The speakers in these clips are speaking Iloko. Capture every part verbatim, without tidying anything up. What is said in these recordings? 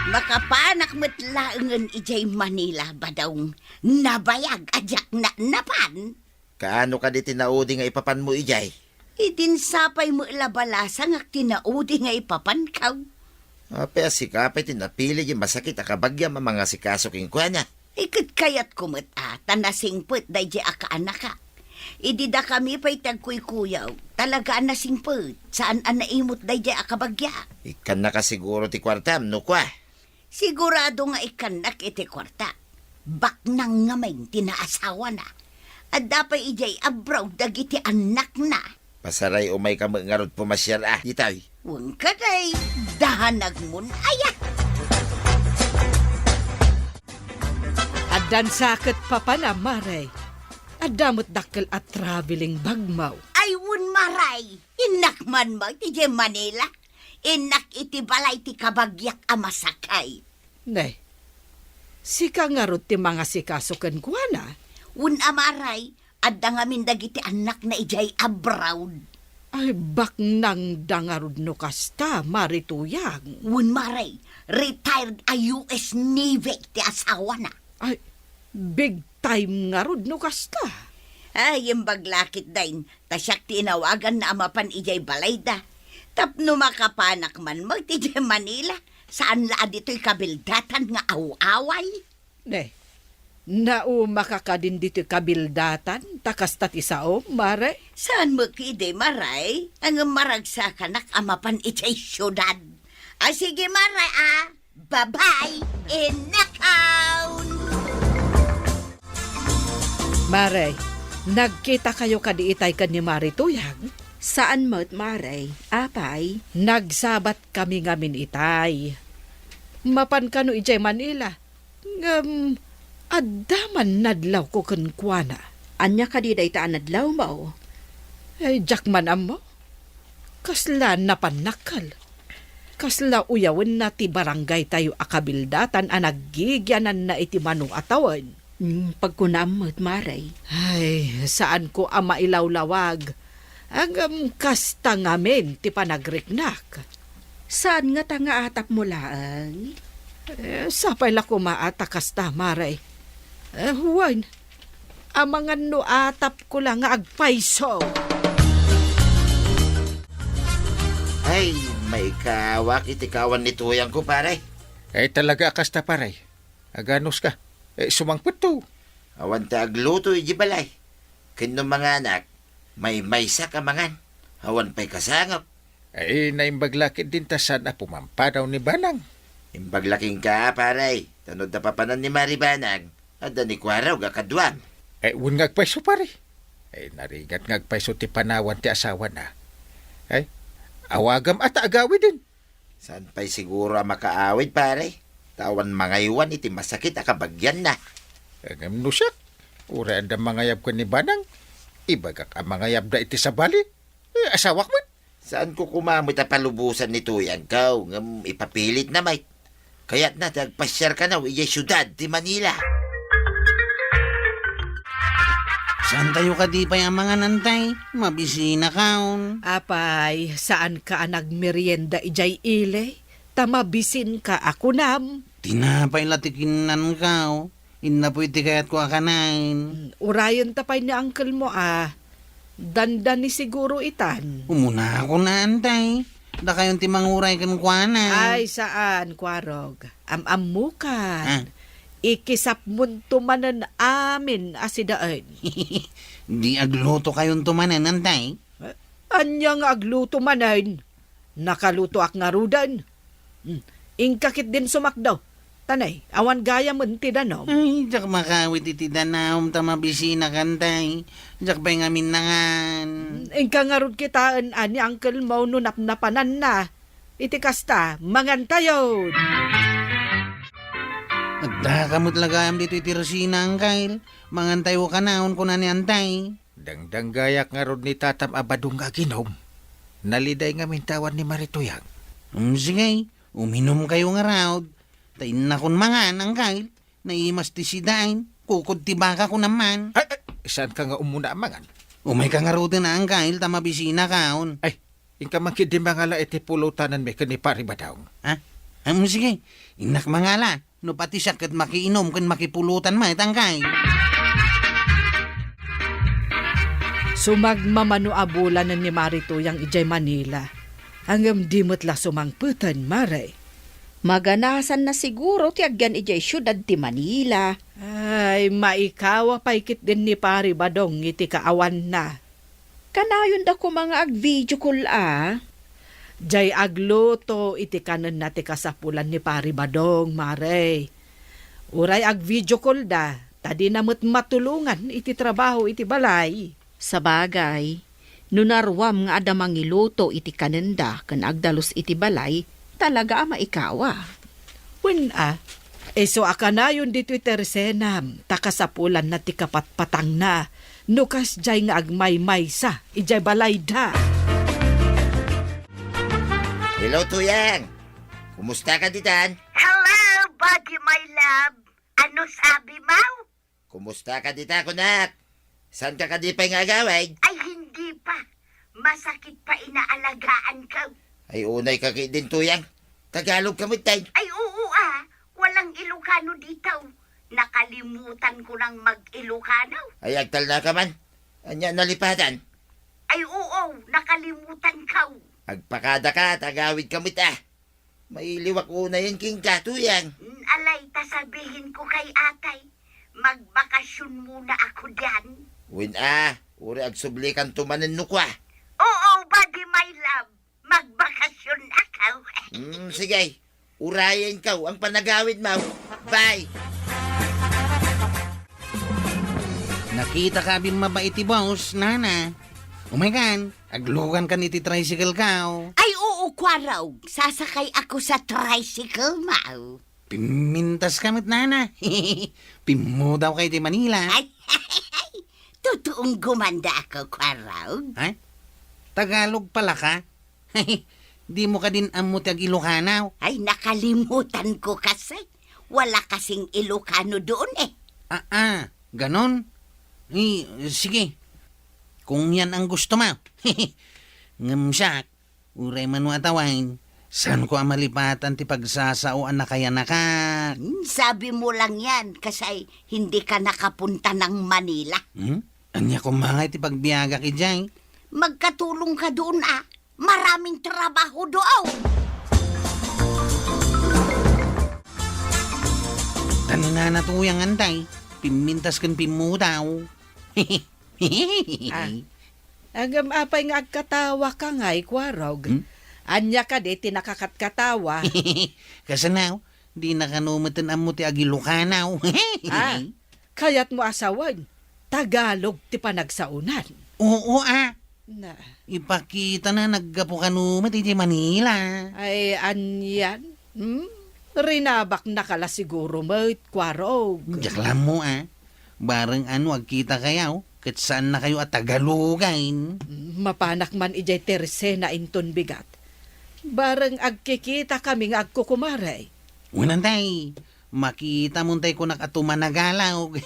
Makapanak met laengen idiay Manila, Badong. Nabayag a diak napan. Kaano kadi ti naudi nga ipapanmo idiay? Idin sapay met la balasangak ti naudi nga ipapankaw. Apay a sika pay ti napili ti masakit a kabagiam a mangasikaso kenkuana? Iket kayatko met a, ta nasingpet daydiay a kaanakak. Idi dakami pay ti agkuykuyaw, talaga a nasingpet, saan a naimut daydiay a kabagia. Ikkannaka siguro ti kuartam, no kua? Sigurado nga ikkannak iti kuarta. Baknang ngamin ti naasawana. Adda pay idiay abroad dagiti annakna. Pasaray, umayka met ngarud pumasiar a, ditoy. Wen kadi, danagmon aya. Addan sa ket papanam, Mare. Adda met dakkel a traveling bagmo. Ay, wen, Mare. Innak man mo iti Manila. Innak iti balay ti kabagiak a masakit. Ne, sika ngarud ti mangasikaso kenkuana? Wen a, Mare, adda ngamin dagiti annakna idiay abroad. Ay, baknangda ngarud no kasta, Mare Tuyang. Wen, Mare, retired a U S Navy ti asawana. Ay, big time ngarud no kasta. Ay, imbag la ketdin, ta siak ti inawaganna a mapan idiay balayda. Tapno makapanak man met idiay Manila, saan la a ditoy kabildatan nga aw-away. Ne, naumaka kadin ditoy kabildatan, ta kasta ti saom, Mare? Saan met idi, Mare? Ngem maragsakanak a mapan idiay siudad. A, sige, Mare, a. Babay, inakaw! Mare, nagkitakayo kadi itay ken ni Mare Tuyang? Saan met, Mare. Apay? Nagsabatkami ngamin itay. Mapan kano idiay Manila. Ngem, adda man nadlawko kenkuana. Ania kadi dayta a nadlawmo? Ay, diak man ammo. Kasla napannakkel. Kasla uyawenna ti barangaytayo a kabildatan a naggigiananna iti mano a tawen. Hmm, pagkunam met, Mare. Ay, saanko a mailawlawag. Ngem kasta ngamin ti panagriknak. Saan ngata nga atapmo laeng? Eh, sapay la koma a ta kasta, Mare. Eh, wen, amangan no atapko la nga agpayso. Ay, maikawak iti kawan ni Tuyangko, pare. Ay, talaga a kasta, pare. Aganuska. Eh, sumangpetto. Awan ti agluto iti balay. Ken no manganak, maymaysak a mangan. Awan pay kasangap. Ay, naimbag la ketdin ta saan a pumampanaw ni Banang. Imbag la kenka, pare, ta no adda papanan ni Mari Banang, adda ni Kuarog a kaduam. Ay, wen nga agpayso, pare. Ay, narigat nga agpayso ti panawan ti asawana. Ay, awagam a ta agawiden. Saan pay siguro a makaawid, pare? Ta awan mangaywan iti masakit a kabagianna. Ngem no siak, uray adda mangayab ken ni Banang, ibagak a mangayabda iti sabali. Eh, asawak met. Saanko koma met a palubosan ni Tuyangko, ngem ipapilitna met. Kayatna ti agpasiar kano idiay siudad ti Manila. Saantayo kadi pay a mangan, Antay? Mabisinakon. Apay, saanka a nagmerienda idiay ili? Ta mabisinka a kunam. Tinapay la ti kinnanko. Innapoy ti kayatko a kanaen. Mm, urayenta pay ni uncle mo a. Dandani siguro itan. Umunakon, Antay. Dakayon ti manguray kenkuana. Ay, saan, Kuarog. Am-ammokan. Ah. Ikisapmonto manen amin a sidaen. Di aglutokayonto manen, Antay? Eh, ania nga agluto manen? Nakalutoak ngaruden. Hmm, inka ketdin sumakdo. Tanay, awan gayamen ti danum. Ay, diak makawit iti danum ta mabisinakon, Antay. Diak pay ngamin nangan. Hmm, inka ngarud kitaen a ni uncle mo no napnapananna. Iti kasta, mangantayon. Addaka met la gayam ditoy ti resina, Angkel. Mangantayo kanayon, kuna ni Antay. Dangdanggayak ngarud ni tatam a badong nga aginum. Naliday ngamin ti awan ni Mari Tuyang. Mm, sige, uminumkayo ngarud. Ta innakon mangan, Angkel. Naimas ti sidaen. Kukod ti baka, kunam man. Ay, ay, saanka nga umuna a mangan? Umayka ngaruden, Angkel, ta mabisinakon. Ay, inka man ketdi mangala iti pulutanenmi ken ni Pari Badong. Ha? Am, sige, innak mangala. No pati siak ket makiinom ken makipulotan met, angkay. Sumagmamano a bulanen ni Mari Tuyang idiay Manila. Ngem di met la sumangpeten, Mare. Maganasanna siguro ti agyan idiay siudad ti Manila. Ay, maikawa pay ketdin ni Pari Badong iti kaawanna. Kanayonda koma nga ag-video call a. Diay agluto iti kanenna ti kasapulan ni Pari Badong, Mare. Uray ag-video call da, ta dina met matulongan iti trabaho iti balay. Sabagay, no naruam nga adda mangiluto iti kanenda ken agdalus iti balay, talaga a maikawa. Wen a, isu a kanayon ditoy Tersenam, ta kasapulanna ti kapatpatangna, no kasdiay nga agmaymaysa idiay balayda. Hello, Tuyang! Kumusta ka ditan? Hello, buddy, my love. Ano sabi mo? Kumusta ka dita, kunak? Saan ka kadi pay nga agawid? Ay, hindi pa. Masakit pa inaalagaan ka. Ay, unay ka kay din, Tuyang. Tagalog ka met, tay. Ay, oo, ah. Walang Ilocano dito. Nakalimutan ko nang mag-Ilocano. Ay, agtalna ka man. Anya nalipatan? Ay, oo, nakalimutan ko. Agpakada ka, tagawid ka met, ah. Mailiwak unayen kenka, Tuyang. Mm, alay, ta sabihin ko kay atay, magbakasyon muna ako diyan. Wen a, uri agsublikan to manen no kua. Oo, buddy, my love. Magbakasyon ako. Mm, sige. Urayen ka, ang panagawid mo. Bye. Nakita ka bin mabait ti boss, nana. Umaykan, aglugan kan iti tricycle ka, oh. Ay, oo, Kwarog. Sasakay ako sa tricycle mo. Pimmintas ka met, nana. Pimmudaw ka iti Manila. Ay, tutuong gumanda ako, Kwarog. Ha? Tagalog pala ka? Di mo ka din ammo ti ag-Ilocano? Ay, nakalimutan ko kasi. Wala kasing Ilocano doon eh. Ah, ah, ganon? Eh, sige. Kung yan ang gusto mo. Ngem siak, uray mano a tawain, saan ko a malipatan ti pagsasao a nakayanakak? Hmm, sabi mo lang yan, kasi hindi ka nakapunta ng Manila. Hmm? Ania koma nga iti pagbiagak idiay? Magkatulong ka doon, ah. Maraming trabaho doon. Tanina na tuyangan, tay. Pimmintas ken pimmudaw. Ah. Agam apay nga agkatawa ka ngay, Kwarog? Hmm? Ania kadi ti nakakatkatawa? Kasanaw, di na kano meten ammo ti ag-Ilocano. Ah, kayat mo a sawen, Tagalog ti panagsaonan. Oo, ah. Na. Ipakita na naggapu kano met iti Manila. Ay, anian? Hmm? Rinabak na ka la siguro met, Kwarog. Diak la ammo, ah. Bareng ano agkita kayo, ket saan na kayo a Tagalogen. Hmm, mapanak man idiay Tersena inton bigat. Bareng agkikita kami nga agkukumare. Unan tay, makita mon tay kunak a tumanagalog.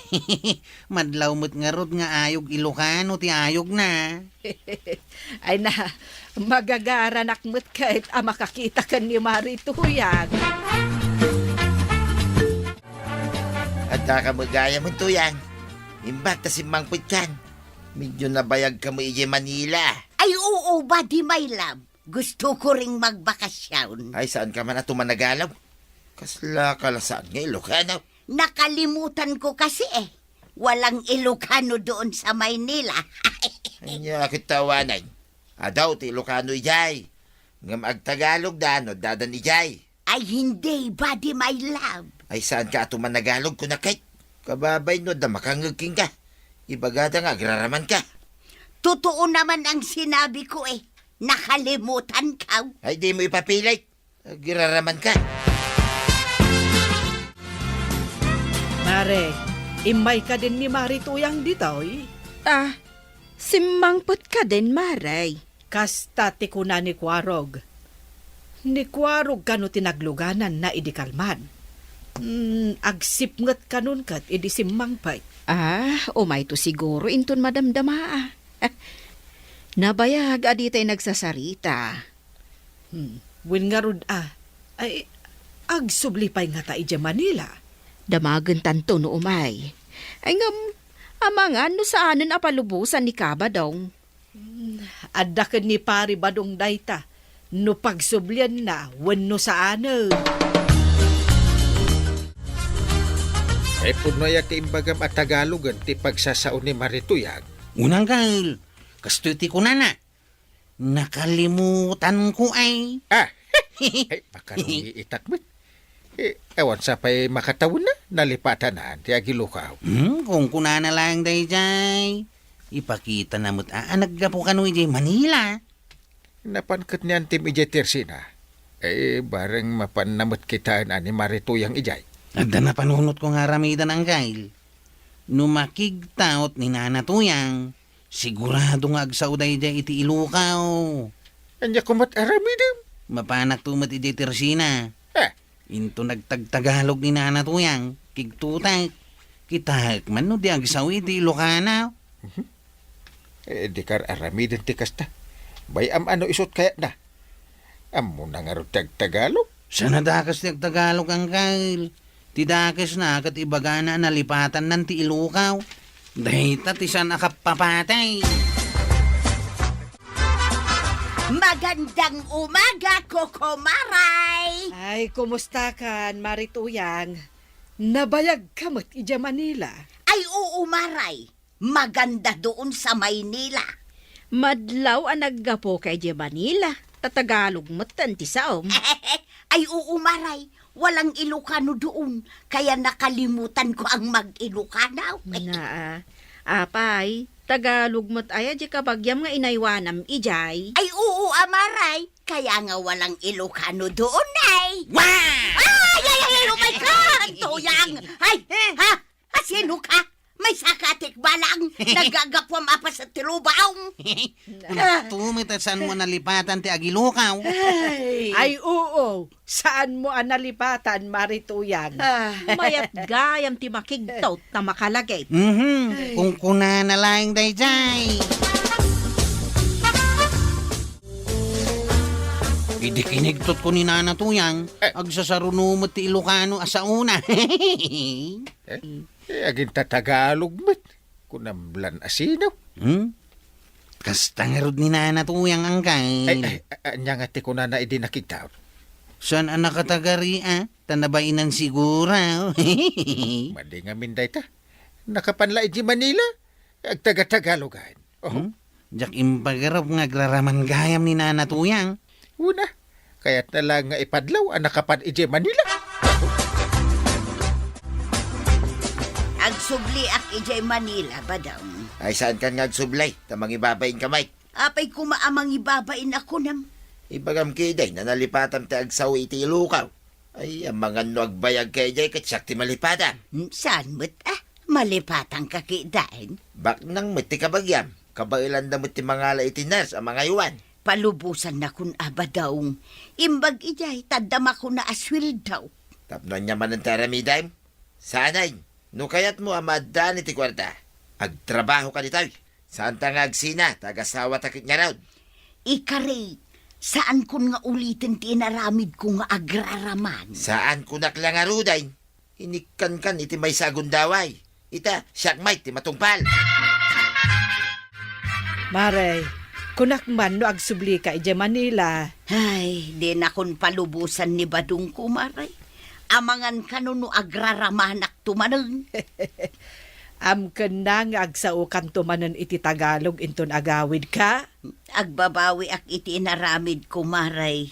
Madlaw met ngarud nga ayog Ilocano ti ayogna. Ay na, magagaranak met ket a makakita ken ni Mari Tuyang. Adda ka met gayam, Tuyang. Imbag ta simmangpetkan. Medyo nabayag ka met idiay Manila. Ay, oo, buddy, my love. Gusto ko ring magbakasyon. Ay, saan ka man a tumanagalog? Kasla ka la saan nga Ilocano? Nakalimutan ko kasi eh. Walang Ilocano doon sa Maynila. Ania ket awanen. Adaw ti Ilocano idiay. Ngem agtagalog da no addan idiay. Ay, hindi, buddy, my love. Ay, saan ka a tumanagalog, kunak ket? Kababay no adda makangngeg kenka. Ibagada nga agraraman ka. Totoo naman ang sinabi ko eh. Nakalimutan ka. Ay, di mo ipapilit. Agraraman ka. Mare, immay ka din ni Mari Tuyang ditoy? Ah, simmangpet ka din, Mare. Kasta ti kuna ni Kwarog. Ni Kwarog kano ti naglugananna idi kalman. Hmm, agsipnget kanon ket idi simmangpet. Ah, umayto siguro inton madamdama, ah. Nabayag a ditay nagsasarita. Hmm, wen ngarud, ah. Ay, Agsubli pay ngata idiay Manila? Damagentanto no umay. Ay ngem, amangan no saanen a palubosan ni Kabadong. Hmm, adda ken ni Pari Badong dayta, no pagsublianna wenno saanen. Ay, pudno aya ti imbagam a Tagalogen ti pagsasao ni Marituyang? Unang gal, kastoy ti kunana. Nakalimutanko ay. Ah! Ay, makarumiitak met. Eh, awan sa pay makatawenna, nalipatanan ti agilukaw. Hmm, kunkunana laeng dayjay. Ipakitana met a, a naggapu kano idiay Manila. Napan ket ni Antim idiay Tersina. Eh, bareng mapanna met kitaen a ni Marituyang idiay. Adda napanunotko nga aramiden, Anggail. No makigtaot ni Nana Tuyang, sigurado nga agsao daydiay iti ilukaw. Ania komat aramidem? Mapanakto met idiay Tersina. Eh. Inton agtagtagalog ni Nana Tuyang, kigtutek. Kitaek man no di agsao iti Ilokano. Mhm. Eh, di kar aramiden ti kasta. Bay-am a no isut kayatna. Ammona ngarud ti agtagalog? Saan a dakes ti agtagalog, Angkel. Ti dakesna ket ibagana a nalipatannan ti ilukaw. Dayta ti saan a kappapatay. Magandang umaga, Kokomaray! Ay, kumusta kan, Marituyang? Nabayag ka met idiay Manila? Ay, oo, Maray. Maganda doon sa Maynila. Madlaw a naggapu ka idiay Manila, ta Tagalog met ti saom. Ay, oo, Maray. Walang Ilocano doon, kaya nakalimutan ko ang mag-Ilocano. Naa. Apay, Tagalog met aya di kabagiam nga inaywanam idiay? Ay, oo, a, Maray. Kaya nga walang Ilocano doon, ay. Wow! Ay, ay, ay, ay, oh my God! Tuyang! Ay, ha? A, sino ka? Maysa ka a tikbalang, nagagapuam a paset ti lubaong. Kunakto met a saanmo a nalipatan ti agilukaw. Ay. Ay, oo, saanmo a nalipatan, Marituyang. Ah. Mayat gayam ti makigtaot ta makalagip. Mhm. Ay. Kunkunana laeng daydiay. Idi kinigtotko ni Nana Tuyang, eh, agsasaruno met ti Ilocano a saona. Eh? Eh, agintatagalog met. Kunam lan a sino? Hmm? Kasta ngarud ni Nana Tuyang, Angkel. Ay, ay, a-, ania nga ti kunana idi nakigtaot? Saan a nakatagari, a? Ta nabainan siguro. Madi ngamin dayta. Nakapan la idiay Manila, agtaga-Tagalogan. Oh. Hmm? Diak impagarup nga agraraman gayam ni Nana Tuyang. Una, kayatna laeng nga ipadlaw a nakapan idiay Manila. Agsubliak idiay Manila, Badong. Ay, saankan nga agsubli, ta mangibabain ka met. Apay koma a mangibabain a kunam? Ibagam ketdi a nalipatam ti agsao iti Ilocano. Ay, amangan no agbayag ka idiay ket siak ti malipatam. Hmm, saan met, a? Malipatanka ketdin? Baknang met ti kabagiam. Kabaelanda met ti mangala iti nurse a mangaywan. Palubosannakon a, Badong. Imbag idiay, ta adda makuna a sueldo. Tapno ania manen ti aramidem? Saanen, no kayatmo a maaddaan iti kuarta, agtrabahoka ditoy. Saanta nga agsina, ta agasawata ket ngarud. Ikari, saankon nga uliten ti inaramidko nga agraraman. Saankonak la ngaruden. Inikkankan iti maysa a gundaway. Ita, siak met ti matungpal. Maray, kunak man no agsublika idiay Manila. Ay, dinakon palubosan ni Badongko, Maray. Amangan kano no agraramanakto manen. Amkenna nga agsaokanto manen iti Tagalog inton agawidka? Agbabawiak iti inaramidko, Maray.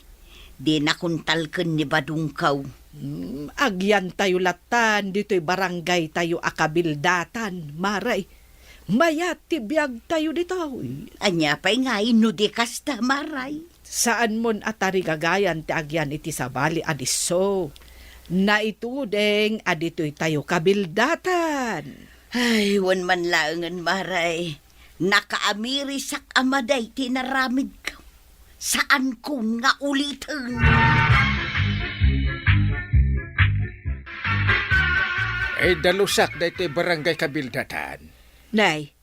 Dinakon talken ni Badongko. Hmm, agyantayo lattan ditoy barangaytayo a kabildatan, Maray. Mayat ti biagtayo ditoy. Ania pay ngay no di kasta, Maray? Saanmon a tarigagayan ti agyan iti sabali a disso. Naituding a ditoytayo kabildatan. Ay, wen man laengen, Maray. Nakaamirisak a madi ti inaramidko. Saankon nga uliten. Ay, dalusak daytoy barangay kabildatan. Nay,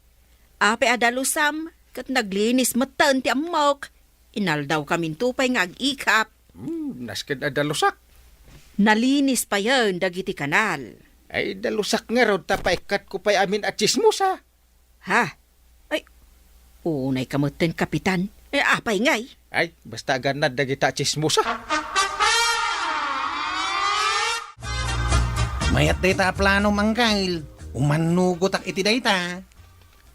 apay a dalusam, ket naglinis metten ti ammok. Inaldawkaminto pay nga ag-ikap. Hmm, nasken a dalusak. Nalinis payen dagiti kanal. Ay, dalusak ngarud ta paikkatko pay amin a tsismosa. Ha? Ay, unay ka metten, Kapitan. Eh, apay ngay? Ay, basta agannad dagita a tsismosa. Mayat dayta a planom, Angkel. Umannugotak iti dayta.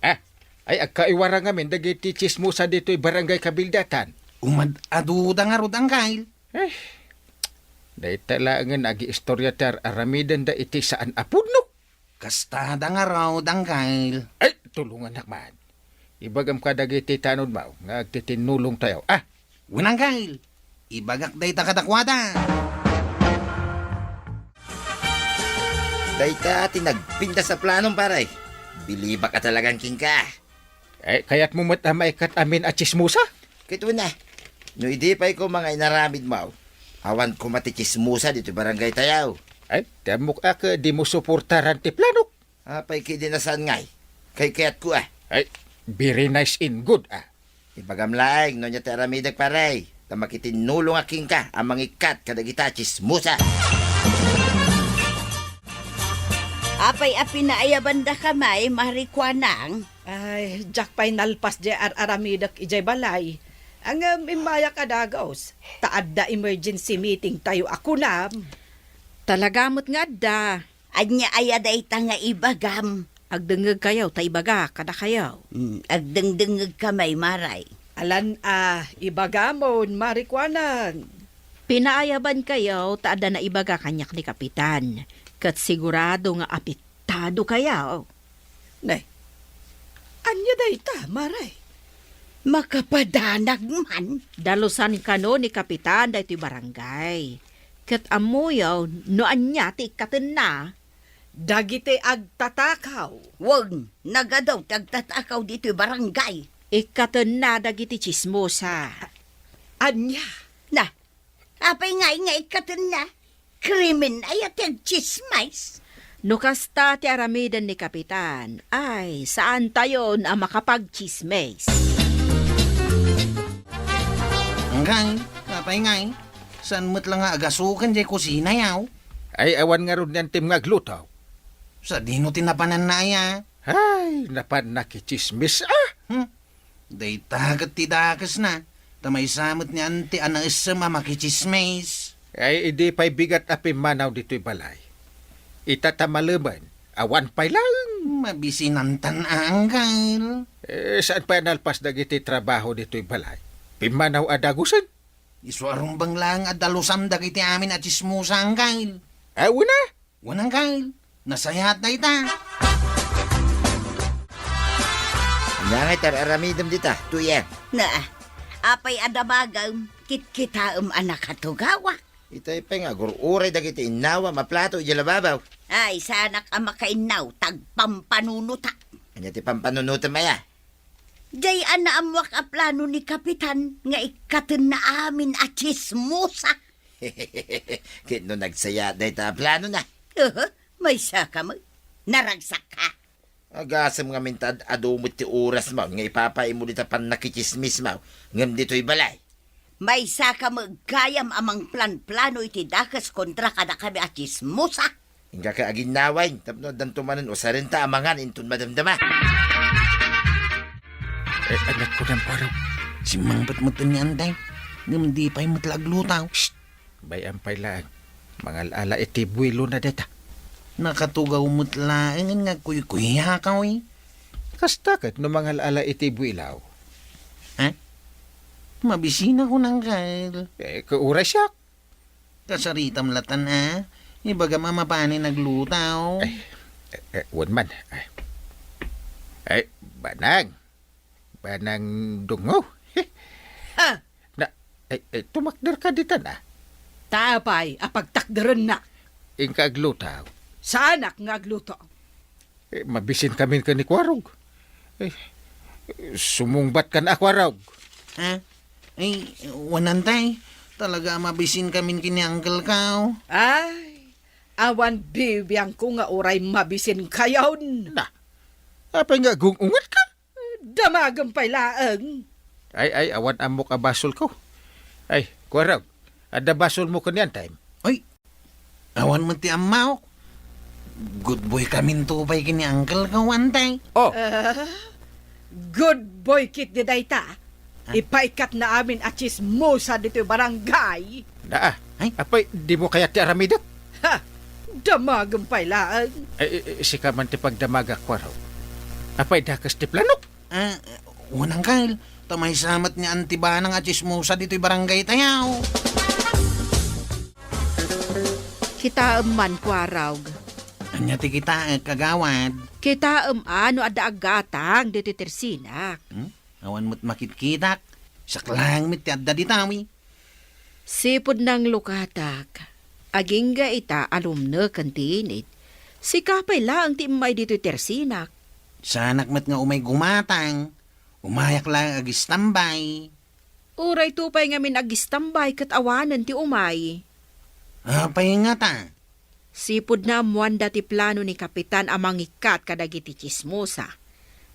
Ah, ay, agkaiwara ngamin dagiti tsismosa ditoy barangay Kabildatan. Umad-aduda ngarud, Angkel. Eh, dayta laengen agiistorya ti ar-aramidenda iti saan a pudno. Kastada ngarud, Angkel. Ay, tulongannak man. Ibagam kadagiti tanodmo nga agtitinnulongtayo. Ah! Wen, Angkel. Ibagak dayta kadakuada. Dayta ti nagpintas a planom, pare. Bilibak a talagan kenka. Eh, kayatmo met a maikkat amin a tsismosa? Ket wen a, no idi pay koma nga inaramidmo, awan koma ti tsismosa ditoy barangaytayo. Ay, ti ammok a ket dimo suportaran ti planok. Apay ket idi na saan ngay? Kaykayatko a. Ay, very nice and good a. Ibagam laeng no ania ti aramidek, pare, ta makitinnulongak kenka a mangikkat kadagita a tsismosa. Apay a pinaayabandaka may, Mari Kuanang? Ay, diak pay nalpas diay ar-aramidek idiay balay. Ngem immayak a dagus, ta adda emergency meeting tayo a kunam. Talaga met nga adda. Ania aya dayta nga ibagam? Agdengngegkayo ta ibaga kadakayo. Hmm, agdengdengngegka may, Mari. Alan a ibagamon, Mari Kuanang. Pinaayabankayo ta adda naibaga kaniak ni Kapitan, ket sigurado nga apektado kayo. Nay, ania dayta, Mari? Makapadanag man. Dalusan kano ni Kapitan daytoy barangay. Ket ammoyo no ania ti ikkatenna? Dagiti agtatakaw. Wen, nagadu ti agtatakaw ditoy barangay. Ikkatenna dagiti tsismosa. Ania? Na, apay ngay nga ikkatenna? Krimen aya ti agtsismis? No kasta ti aramiden ni Kapitan, ay, saantayon a makapagtsismis. Angkay, apay ngay, saan met la nga agasukan diay kusinayo? Ay, awan ngarud ni Antim nga agluto. Sadino ti napananna aya? Ay, napan nakitsismis, ah! Hmm? Dayta ket ti dakesna, ta maysa met ni Anti a naessem a makitsismis. Ay, idi pay bigat a pimmanaw ditoy balay. Ita ta malemen, awan pay laeng. Mabisinantan a, Angkel. Eh, saan pay a nalpas dagiti trabaho ditoy balay? Pimmanaw a dagusen? Isu a rumbeng laeng a dalusam dagiti amin a tsismosa, Angkel. Awan a? Wen, Angkel, nasayaat dayta. Ania ngay ti ar-aramidem dita, Tuyeng? Na, apay a damagem, kitkitaem a nakatugawak? Itay pay nga agur-uray dagiti innawam a plato idiay lababaw. Ay, saanak a makainnaw, ta agpampanunotak. Ania ti pampanunotem aya? Diay a naammoak a plano ni Kapitan nga ikkatenna amin a tsismosa. Ket no nagsayaat dayta a planona? Aha, maysaka met. Naragsakka. Agasem ngamin ta ad-adu met ti orasmo nga ipapaaymo dita pannakitsismismo ngem ditoy balay. Maysaka met gayam a mangplanplano iti dakes kontra kadakami a tsismosa. Inka ket aginnawaen tapno addanto manen usarenta a mangan inton madamdama. Eh, anak ko, Kuarog. Simmangpet met ni Anti, ngem di pay met la agluto. Shh! Bay-am pay laeng. Mangal-ala iti buelona dayta. Nakatugaw met laeng nga agkuykuyakaw, eh. Kasta ket no mangal-ala iti buelaw? Ha? Mabisinakon, Angkel. Eh, kauray siak. Kasaritam latan a, ibagam a mapanen agluto. Ay, eh, eh, wen man. Ay. Ay, Banang. Banang Dungo. Ha? Na, ay, ay, tumakder ka ditan a. Ta apay a pagtakderennak? Inka agluto. Saanak nga agluto? Eh, mabisin kamin ken ni Kuarog. Eh, sumungbat kan a, Kuarog. Ha? Ay, wen, Anti. Talaga a mabisin kamin ken ni Uncle ko. Ay, awan bibiangko nga uray mabisin kayon. Na, apay nga agung-unget ka? Damagem pay laeng. Ay, ay, awan ammok a basol ko. Ay, Kuarog, adda basol mo ken ni Anti? Ay, Awan met ti ammaok. Good boy kaminto pay ken ni uncle ko, Antay. Oh. Ah, good boy ketdi dayta. Ah. Ipaikkatna amin a tsismosa ditoy barangay. Naa. Ay. Apay, dimo kayat ti aramidek? Ha! Damagem pay laeng. Ay, i-, i-, sika man ti pagdamagak, Kuarog. Apay, dakes ti planok? Ah, wen, uncle. Ta maysa met ni Auntie Banang a tsismosa ditoy barangay tayo. Kitaem man, Kuarog. Ania ti kitaek, kagawad? Kitaem a no adda aggatang ditoy tersinak. Hmm? Awan met makitkitak. Siak laeng met ti adda ditawi. Sipud nanglukatak, agingga ita a lumneken ti init, sika pay laeng ti immay ditoy tersinak. Saanak met nga umay gumatang, umayak laeng agistambay. Uray to pay ngamin agistambay ket awanen ti umay. Apay ngata? Sipud naammoanda ti plano ni Kapitan a mangikkat kadagiti tsismosa.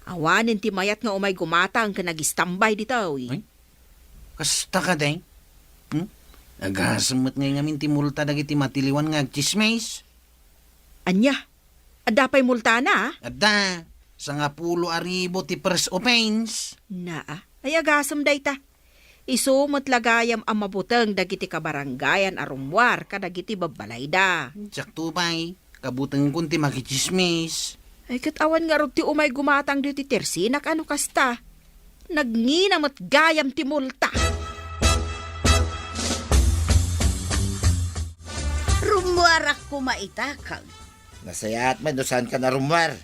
Awanen ti mayat nga umay gumatang ken agistambay ditoy. Ay, kasta kadi? Hmm? Agasem met ngay ngamin ti multa dagiti matiliwan nga agtsismis. Ania? Adda pay multana? Adda. Sangapulo a ribu ti first offense. Naa. Ay, agasem dayta. Isu met la gayam a mabuteng dagiti kabarangayan a rummuar kadagiti babbalayda. Siak to pay, kabutengkon ti makitsismis. Ay, ket awan ngarud ti umay gumatang ditoy tersinak a no kasta. Nagngina met gayam ti multa. Rummuarak koma ita, Kag. Nasayaat met no saanka a rummuar.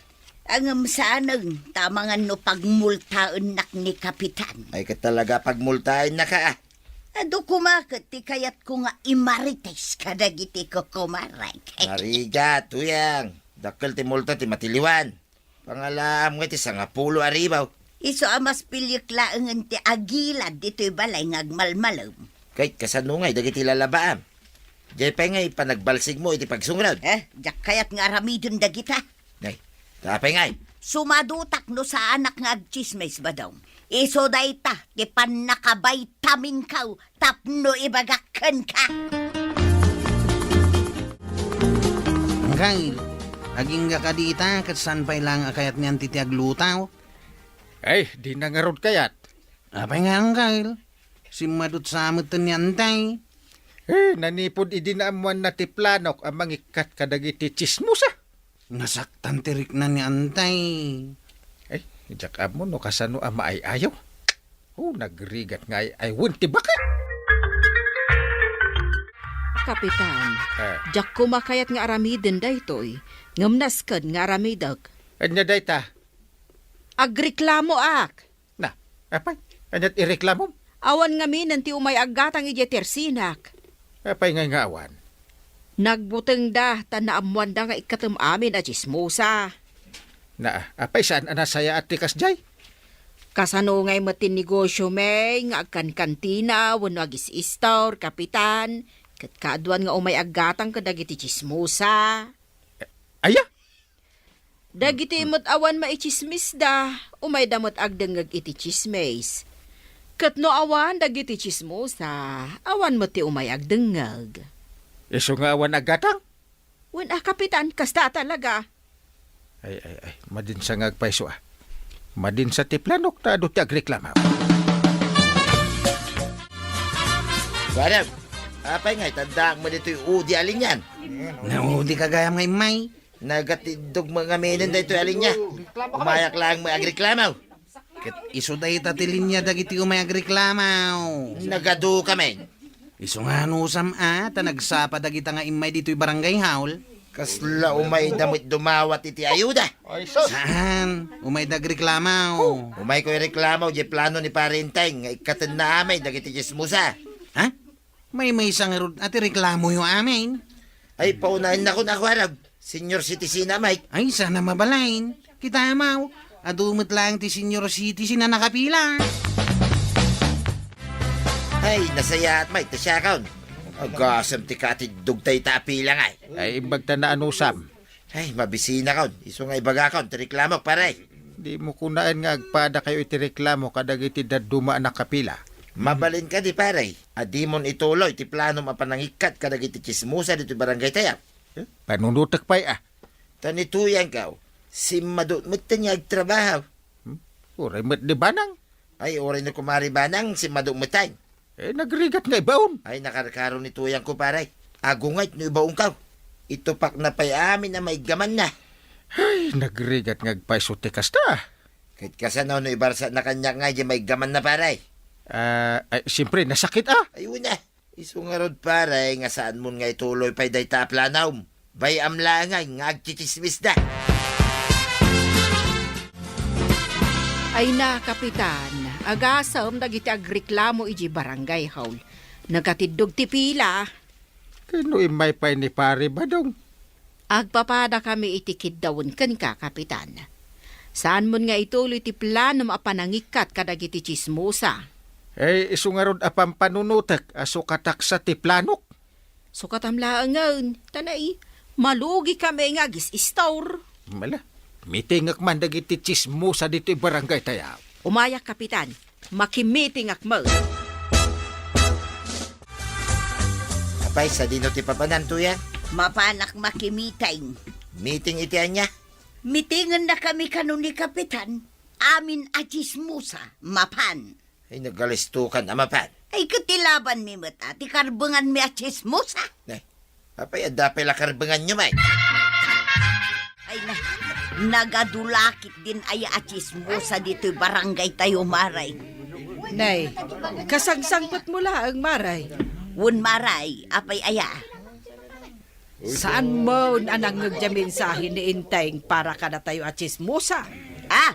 Ngem saanen, ta amangan no pagmultaennak ni Kapitan. Ay, ket talaga pagmultaennaka, a. Adu koma ket ti kayatko nga imarites kadagiti kukumarek. Narigat, Uyang. Dakkel ti multa ti matiliwan. Pangalaam nga ti sangapulo a ribu. Isu a mas piliek laengen ti agilad ditoy balay nga agmalmalem. Ket kasano ngay dagiti lalabaam? Diay pay ngay panagbalsigmo iti pagsungrad? Eh, diak kayat nga aramiden dagita. Nay, apay ngay? Sumadutak no saanak nga agtsismis, Badong. Isu dayta ti pannakabaytaminko tapno ibagak kenka. Angkel, agingga kadi ita ket saan pay laeng a kayat ni Auntie ti aglutaw? Ay, dina ngarud kayat. Apay nga, Angkel? Simmadut sa met ni Auntie. Eh, nanipud idi naammuanna ti planok a mangikkat kadagiti tsismosa. Nasaktan ti rikna ni Auntie. Ay, diak ammo no kasano a maay-ayo. Oh, nagrigat nga ay-ay wen ti baka. Kapitan, Ah. Diak koma kayat nga aramiden daytoy, ngem nasked nga aramidek. Ania dayta? Agreklamoak. Na, apay, aniat ireklamom? Awan ngaminen ti umay aggatang idiay tersinak. Apay ngay nga awan? Nagbutengda, ta naammuanda nga ikkatem amin a tsismosa. Na, apay saan a nasayaat ti kasdiay? Kasano ngay met ti negosio mi nga agkankantina wenno agis-istor, Kapitan, ket kaaduan nga umay aggatang kadagiti tsismosa? Aya? Dagiti met awan maitsismisda, umayda met agdengngeg iti tsismis. Ket no awan dagiti tsismosa, awan met ti umay agdengngeg. Isu nga awan aggatang? Wen a, Kapitan, kasta talaga. Ay, ay, ay, madin sa nga agpayso, a. Madin sa ti planok ta adu ti agreklamo. Kuarog, apay nga itandaak mo ditoy udi a linian? Naudi ka gayam nga immay. Nagatiddog mo ngaminen daytoy a linia. Umayak laeng mo agreklamo. Ket isu dayta ti linia dagiti umay agreklamo. Nagadu kami. Isu nga anusam a, ta nagsapa dagita nga immay ditoy barangay hall. Kasla umayda met dumawat iti ayuda. Ay, sus! Saan? Umayda agreklamo. Umayko ireklamo, di plano ni Pare Enteng, nga ikkatenna amin dagiti tsismosa. Ha? Maymaysa ngarud a ti reklamoyo amin. Ay, paunaennakon a Kuarog. Senior citizen a, Mike. Ay, saan a mabalin. Kita maw, adu met laeng ti senior citizen a nakapila. Ay, nasayaat, Mike, ta siakon. Agasem ti katiddog dayta a pila ngay. Ay, imbag ta naanusam. Ay, mabisinakon. Isu nga ibagakon ti reklamok, pare. Dimo kunaen nga agpadakayo iti reklamo kadagiti dadduma a nakapila. Mabalin kadi, pare, a dimon ituloy ti planom a panangikkat kadagiti tsismosa ditoy barangay tayo. Eh, panunutek pay, ah. Ta ni Tuyangko, simmadu metten nga agtrabaho. Hmm? Uray met ni Banang. Ay, uray ni Kumare Banang, simmadu metten. Eh, nagrigat nga ibaon. Ay, nakarkaro ni Tuyangko, pare. Agungayt no ibaonko. Itupakna pay amin a maiggamanna. Ay, nagrigat nga agpayso ti kasta. Ket kasano no ibarsana kaniak nga idiay maiggamanna, pare? Ah, ay, siyempre, nasakit, ah. Ay, una. Isu ngarud, pare, nga saanmon nga ituloy pay dayta a planom. Bay-am laengen nga agtsitsismisda. Ay na, Kapitan, agasem dagiti agreklamo idiay barangay hall. Nakatiddog ti pila. Ken no immay pay ni Pare Badong? Agpapadakami iti kiddawen kenka, Kapitan. Saanmon nga ituloy ti planom a panangikkat kadagiti tsismosa. Eh, isu ngarud a pampanunotek a sukataksa ti planok. Sukatam laengen, ta nay, malugikami nga agis-istor. Mala, mitingek man dagiti tsismosa ditoy barangay tayo. Umayak, Kapitan. Makimitingak met. Apay, sadino ti papanan, Tuyang? Mapanak makimiting. Miting iti ania? Mitingen na kami kano ni Kapitan. Amin a tsismosa, mapan. Ay, nagalistukan a mapan. Ay, ket ti labanmi met, a, ti karbenganmi a tsismosa. Nay, apay, adda pay la karbenganyo, may? Ay, na, nagadulakit din aya a tsismosa ditoy barangay tayo, Maray. Nay, kasangsangpet mo laeng, Maray. Wen, Maray, apay aya? Saan mo a nangngeg diay mensahe ni Inteng para kadatayo a tsismosa? Ah,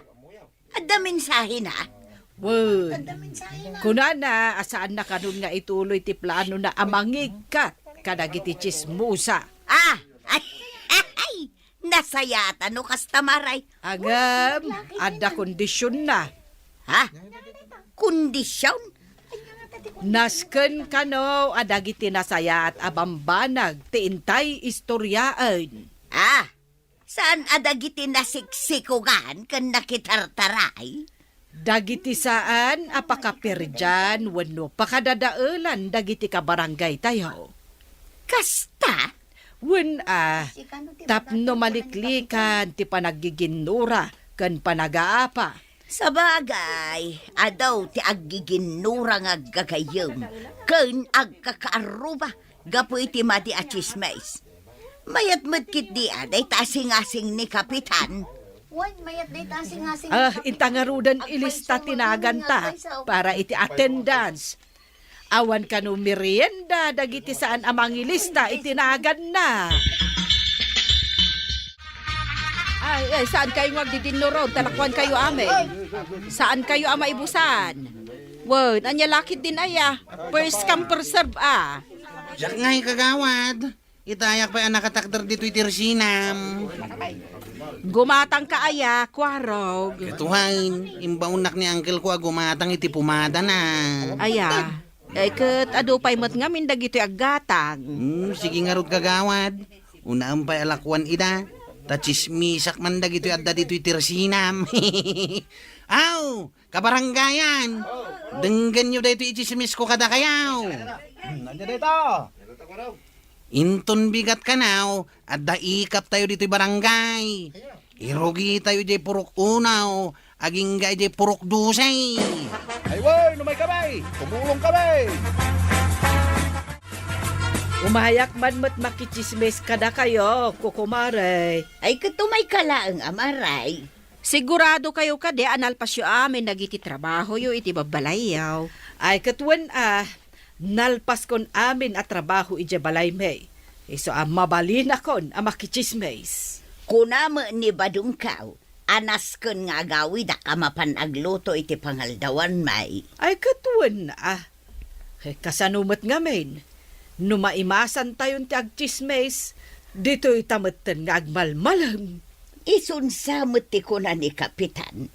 adda mensahena? Wen, kunana a saanna kanon nga ituloy ti planona a mangikkat kadagiti tsismosa. Ah! Ay! Ay! Nasayaatan no kasta, Maray. Ngem, adda kondisionna. Ha? Kondisyon? Nasken kano a dagiti nasayaat a bambanag ti intay istoriaen. Ah! Saan a dagiti nasiksikogan ken nakitartaray? Dagiti saan a pakaperdian wenno pakadadaelan dagiti kabarangaytayo. Kasta? Wen a, tapno maliklikan ti panaggiginnura ken panagaapa. Sabagay, adu ti aggiginnura nga aggagayyem ken agkakaarruba gapu iti madi a tsismis. Mayat met ketdi a dayta a singasing ni Kapitan. Wen, mayat dayta a singasing ni Kapitan. Ah, inta ngaruden ilista ti naganta para iti attendance. Awan kano merienda dagiti saan a mangilista iti naganna. Ay, ay, saan kayo nga agdidinnuron? Talakuan kayo amin. Saan kayo a maibusan? Wen, ania lakit din aya? First come, first serve, ah. Diak ngay, kagawad. Itayak pay a nakatakder ditoy ti resinam. Gumatang ka aya, Kuarog? Ket wen, imbaonnak ni uncle ko a gumatang iti pumadana. Aya, eh, ket adu pay met ngamin dagitoy aggatang. Hmm, sige ngarud, kagawad. Unaem pay a lakuan ida, ta tsismisak man dagitoy adda ditoy ti resinam. Aw, kabarangayan, denggenyo daytoy itsismis ko kadakayo. Hmm, ania dayta? Inton bigat kanaw, adda ikaptayo ditoy barangay. Irugitayo diay purok unaw, agingga diay purok dose. Ay, wen, umay kami! Tumulong kami! Umayak man met makitsismis kadakayo, kukumare. Ay, ket umayka laeng, Maray. Sigurado kayo kadi a nalpasyo amin dagiti trabahoyo iti babbalayyo? Ay, ket wen a, nalpaskon amin a trabaho idiay balaymi. Isu a mabalinakon a makitsismis. Kuna met ni Badongko a nasken nga agawidak a mapan agluto iti pangaldawanmi. Ay, ket wen a, Eh, kasano met ngamin? No maimasantayon ti agtsismis, ditoyta metten nga agmalmalem. Isunsa met ti kuna ni Kapitan,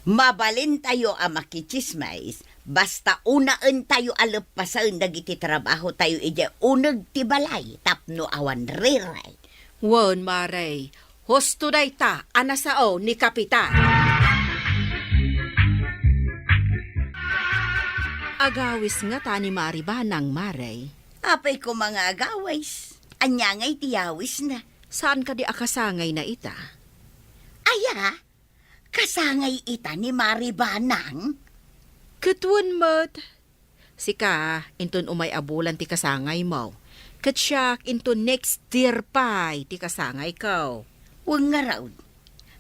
mabalintayo a makitsismis, basta unaentayo a leppasen dagiti trabahotayo idiay uneg ti balay tapno awan riray. Wen, Mare, husto dayta a nasao ni Kapitan. Agawis ngata ni Mari Banang, Mare. Apay koma nga agawis? Ania ngay ti yawisna? Saan kadi a kasangayna ita? Aya, kasangay ita ni Mari Banang? Ket wen met. Sika, inton umay a bulan ti kasangaymo. Ket siak, inton next year pay ti kasangayko. Wen ngarud,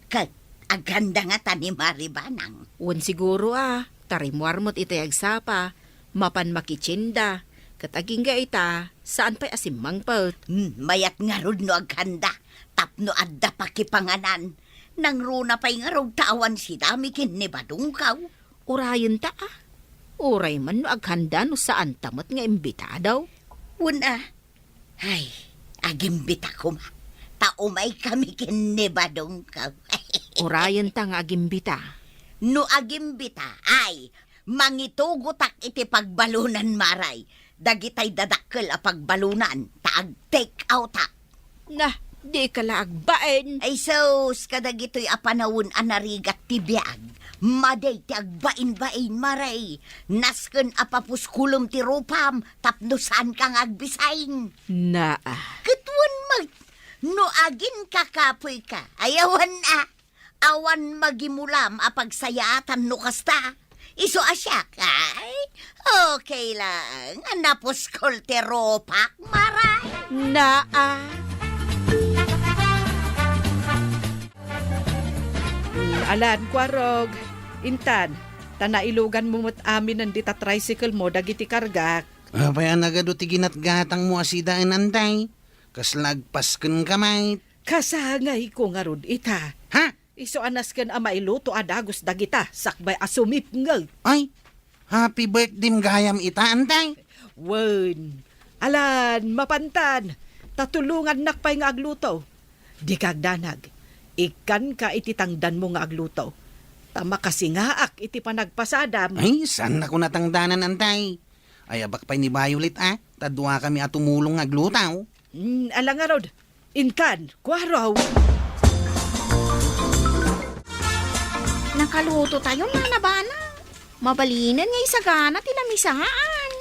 ket aghanda ngata ni Mari Banang? Wen siguro a, ta rimmuar met itay agsapa, mapan makitienda, ket agingga ita, saan pay a simmangpet. Hmm, mayat ngarud no aghanda, tapno adda pakipanganan. Nangruna pay ngarud ta awan sidami ken ni Badongko. Urayenta a. Uray man no aghanda no saanta met nga imbitado. Wen a. Ay, agimbita koma. Ta umaykami ken ni Badongko. Urayenta nga agimbita. No agimbita, ay, mangitugotak iti pagbalunan, Maray. Dagitay dadakkel a pagbalunan, ta ag-take outak. Nah, dika la agbain. Ay sus, kadagitoy a panawen a narigat ti biag. Madi ti agbain-bain, Maray. Nasken a papuskulem ti rupam tapno saanka nga agbisain. Naa. Ket wen met, no aginkakapoyka, ay awan a. Awan magimulam a pagsayaatan no kasta. Isu a siak, ay, okay lang. Napuskol ti rupak, Maray. Naa. Mm, alan, Kuarog. Intan, ta nailuganmo met aminen dita tricycle mo dagiti kargak. Apay a nagadu ti ginatgatangmo a sidaen, Antay? Kasla agpaskenka met. Kasangayko ngarud ita. Ha? Isu a nasken a mailuto a dagus dagita sakbay a sumipnget. Ay, happy birthday gayam ita, Antay. Wen, alan, mapantan, ta tulongannak pay nga agluto. Dika agdanag, ikkanka iti tangdanmo nga agluto, ta makasingaak iti panagpasadam. Ay, saannak a natangdanan, Antay. Ayabak pay ni Violet a, ta duakami a tumulong nga agluto. Mm, ala ngarud, intan, Kuarog. Nakalutotayon, Nana Banang. Mabalinen nga isagana ti lamisaan.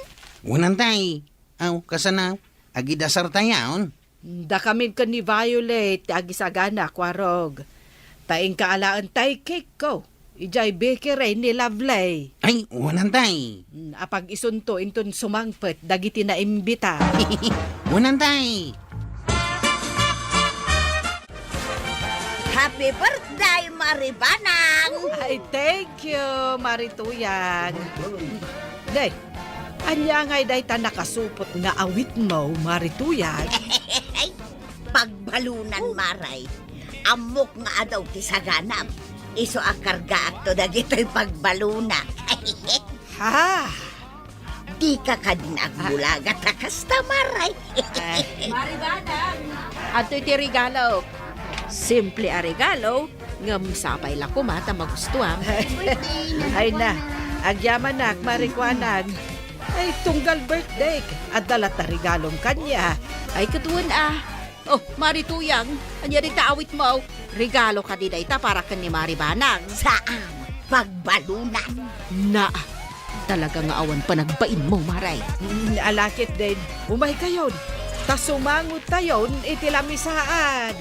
Wen, Antay. Aw, kasano? Agidasartayon? Dakamin ken ni Violet ti agisagana, Kuarog. Ta inka alaen tay cake ko. Idiay bakery ni Lovely. Ay, wen, Antay. Mm, apag-isunto inton sumangpet dagiti naimbita. Wen, Antay. Happy birthday, Mari Banang! Ay, thank you, Mari Tuyang. Day, ania ngay dayta nakasupot nga awitmo, Mari Tuyang? Ay, pagbalunan, Maray. Ammok nga adu ti saganam. Isu a kargaakto dagitoy pagbalunak. Ha? Dika kadi nga agbulaga ta kasta, Maray. Ay. Mari Banang. Adtoy ti regalo. Simple a regalo, ngem sapay la koma ta magustuam. Ay na, agyamanak, Mari Kuanang. Ay, tunggal birthday, adda latta regalom kaniak. Ay, ket wen a. Oh, Mari Tuyang, ania dayta awitmo? Regalo kadi dayta para ken ni Mari Banang? Saan, pagbalunan. Naa, talaga nga awan panagbainmo, Maray. Mm, ala ketdin, umaykayon, ta sumangotayon iti lamisaan.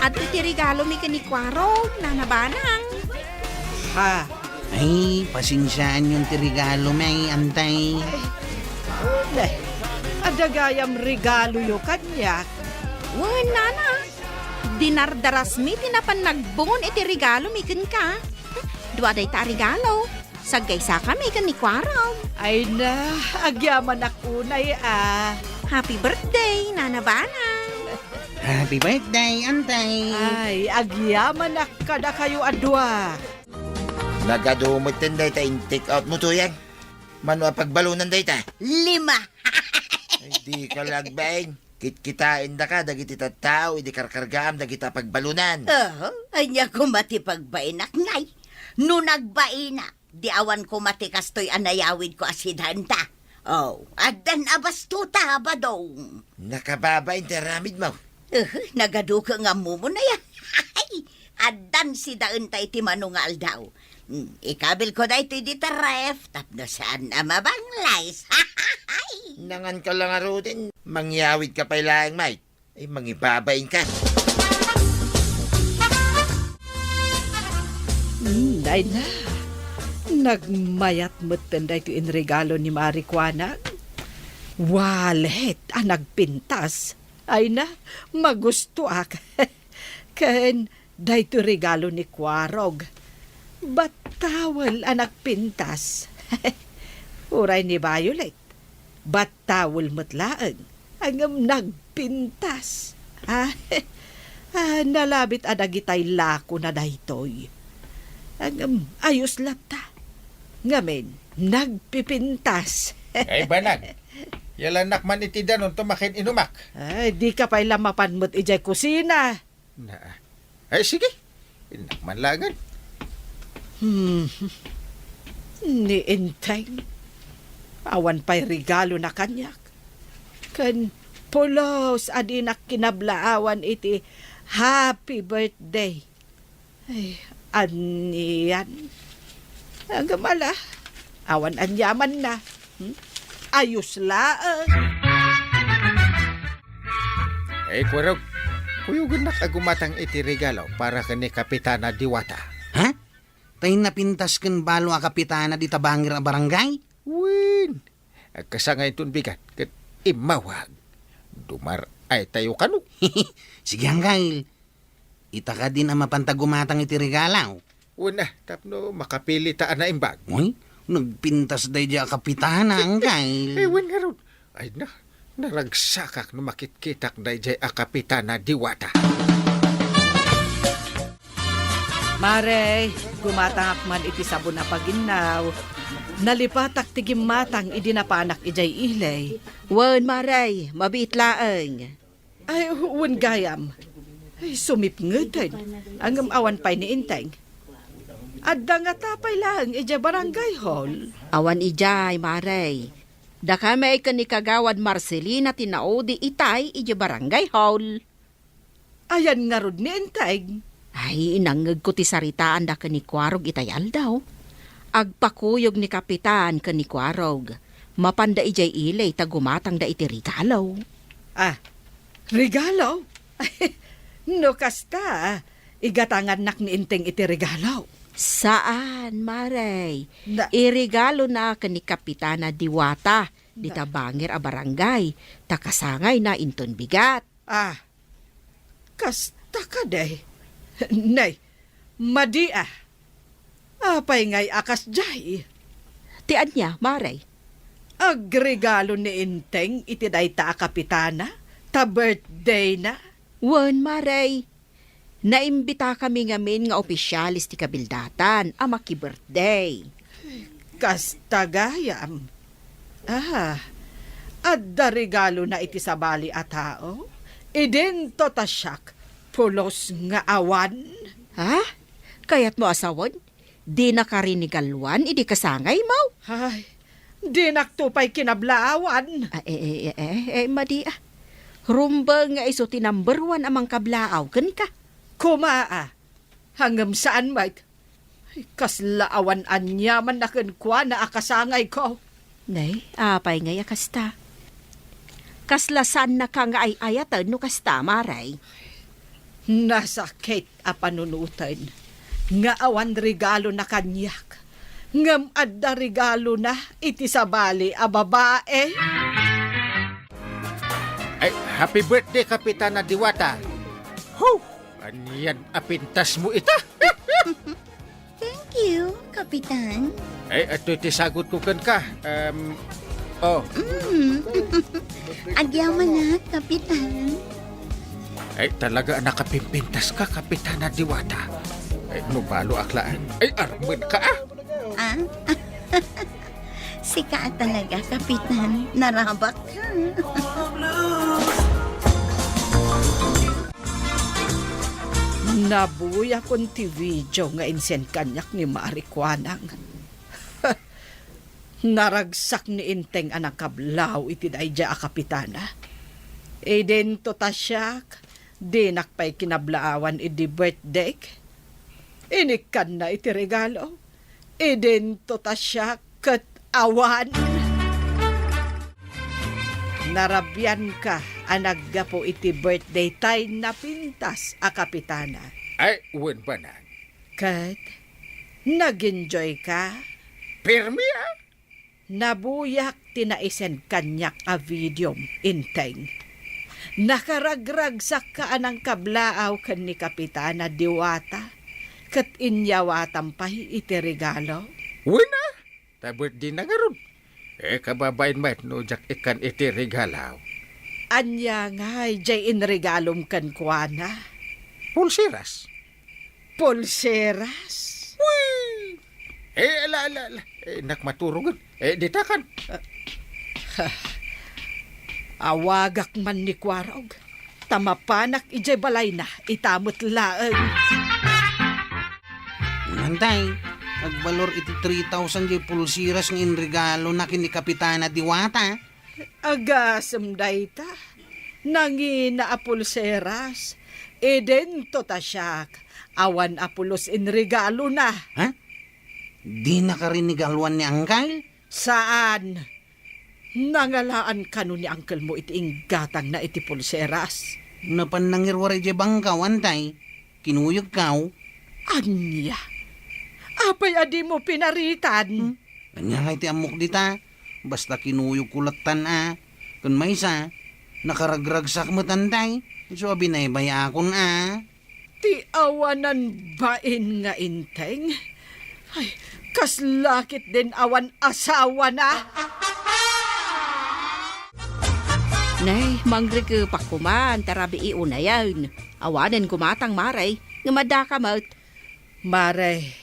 Adtoy ti regalomi ken ni Kuarog, Nana Banang. Ha? Ay, pasensiaanyon ti regalomi, Antay. Ay, adda gayam regaloyo kaniak. Wen, Nana. Dinardarasmi ti napan nagbungon iti regalomi kenka. Dua dayta a regalo. Saggaysakami ken ni Kuarog. Ay na, agyamanak unay a. Happy birthday, Nana Banang. Happy birthday, Antay. Ay, agyamanak kadakayo a dua. Nagadu metten dayta in-take outmo, Tuyang. Mano a pagbalunan dayta? Lima. Ay, dika la agbain. Kitkitaendaka dagiti tattao idi karkargaam dagita a pagbalunan. Aha, ania koma ti pagbainak, ngay? No nagbainak, di awan koma ti kastoy a nayawidko a sidaenta. Oh, addan a bastota, Badong. Nakababain ti aramidmo. Eh, nagaduka nga ammom unay a. Addan sidaenta iti mano nga aldaw. Mm, ikabilko daytoy dita ref tapno saan a mabanglays. Nangan ka lang, Arudin. Mangyawid ka pay laeng, Mike. Ay, mangibabain ka. Mm, ay na. Nagmayat metten daytoy inregalo ni Mari Kuanang. Wallet a nagpintas. Ay na, magustoak. Ken daytoy regalo ni Kuarog. Battawel a nagpintas. Uray ni Violet. Battawel met laeng. Ngem nagpintas. Ah, ah, nalabit a dagitay lakona daytoy. Ngem ayos latta. Ngamin, nagpipintas. Ay, banag. Yalannak man iti danonto makin-inumak. Ay, dika pay la mapan met idiay kusina. Na, ay, sige. Innak man laengen. Hmm. Ni Enteng, awan pay regalona kaniak. Ken pulos a dinak kinablaawan iti happy birthday. Ay, anian. Ngem ala, awan aniamanna. Hmm? Ayos laeng. Ay, Kuarog, kuyogennak a gumatang iti regalo para ken ni Kapitana Diwata. Ha? Tay napintas ken balo a kapitana dita bangir a barangay? Wen, agkasangay inton bigat ket immawag. Dumar-ay tayo kano. Sige, Anggail. Ita kadin a mapanta gumatang iti regalo. Wen a, tapno makapili ta a naimbag. Uy, nagpintas daydiay a kapitana, Anggail. Eh, wen ngarud. Ay na, naragsakak no makitkitak daydiay a kapitana Diwata. Mare, gumatangak man iti sabon a paginnaw. Nalipatak ti gimmatang idi napanak idiay ili. Wen, Mare, mabiit laeng. Ay, wen gayam. Ay, sumipngeten. Ngem awan pay ni Enteng. Adda ngata pay laeng idiay barangay hall. Awan idiay, Mare. Dakami ken ni Kagawad Marcelina ti naudi itay idiay barangay hall. Ayan ngarud ni Enteng? Ay, inangngegko ti saritaanda ken ni Kuarog itay aldaw. Agpakuyog ni Kapitan ken ni Kuarog. Mapanda idiay ili ta gumatangda iti regalo. Ah, regalo? No kasta, igatangannak ni Enteng iti regalo. Saan, Mare. Na- Iregalona ken ni Kapitana Diwata, dita Na- bangir a barangay, ta kasangayna inton bigat. Ah, kasta kadi? Nay, madi a. Apay ngay a kasdiay? Ti ania, Mare? Agregalo ni Enteng iti dayta a kapitana, ta birthday na. Wen, Mare. Naimbitakami ngamin nga opisyales ti kabildatan a maki-birthday. Kasta gayam. Ah, adda regalona iti sabali a tao? Idinto ta siak, pulos nga awan. Ha? Kayatmo a sawen? Dinaka rinigaluan idi kasangaymo? Ay, dinakto pay kinablaawan. Ah, eh, eh, eh, eh, eh, madi a. Rumbeng nga isu ti number one a mangkablaaw kenka. Koma a. Ngem saan met. Ay, kasla awan aniaman a kenkuana a kasangayko. Nay, apay ngay a kasta? Kasla saannaka nga ay-ayaten no kasta, Mare? Nasakit a panunoten nga awan regalona kaniak, ngem adda regalona iti sabali a babae. Ay, happy birthday, Kapitana Diwata! Huh! Anian a pintasmo ita? Thank you, Kapitan. Ay, adtoy ti sagutko kenka. Em, oh. Mm. Agyamanak, Kapitan. Ay, talaga a nakapimpintaska, Kapitana Diwata. Ay, no baloak laeng. Ay, armenka, ah. Ah? Sika talaga, Kapitan. Narabak ka. Nabuy a kon ti video nga insend kaniak ni Mari Kuanang. Naragsak ni Enteng a nangkablaw iti daydiay a kapitana. Idinto ta siak, dinak pay kinablaawan idi birthdayk. Inikkanna iti regalo. Idinto ta siak ket awan. Narabianka a naggapu iti birthday tay napintas a kapitana. Ay, wen, bana. Ket nag-enjoy ka? Pirmi, a? Nabuyak ti naisend kaniak a videom, Enteng. Nakaragragsakka a nangkablaaw ken ni Kapitana Diwata, ket inyawatam pay iti regalo. Wen, a? Ta birthday na ngarud. Eh, kababain met no diak ikkan iti regalo. Ania ngay diay inregalom kenkuana? Pulseras. Pulseras? Uy! Eh, ala, ala, ala. Eh, nakmaturongen. Eh, ditakan. Awagak man ni Kuarog. Ta mapanak idiay balayna, ita met laeng. Antay, agbalor iti three thousand diay pulseras nga inregalona ken ni Kapitana Diwata. Agasem dayta. Nangina a pulseras. Idinto ta siak. Awan a pulos inregalona. Ha? Dinaka rinigaluan ni Angkal? Saan. Nangalaan kano ni angkelmo iti inggatangna iti pulseras. Napan nangiruar idiay bangkaw, Antay. Kinuyogkaw. Ania? Apay a dimo pinaritan? Hmm? Ania ngay ti ammok dita? Basta kinuyogko lattan a. Ken maysa, nakaragragsak met, Antay. Isu a binaybay-akon a. Ti awanan bain nga Enteng? Ay, kasla ketdin awan asawana? Nay, mangrikepak koman, ta rabii unayen. Awanen gumatang, Mare, ngem adda ka met. Mare,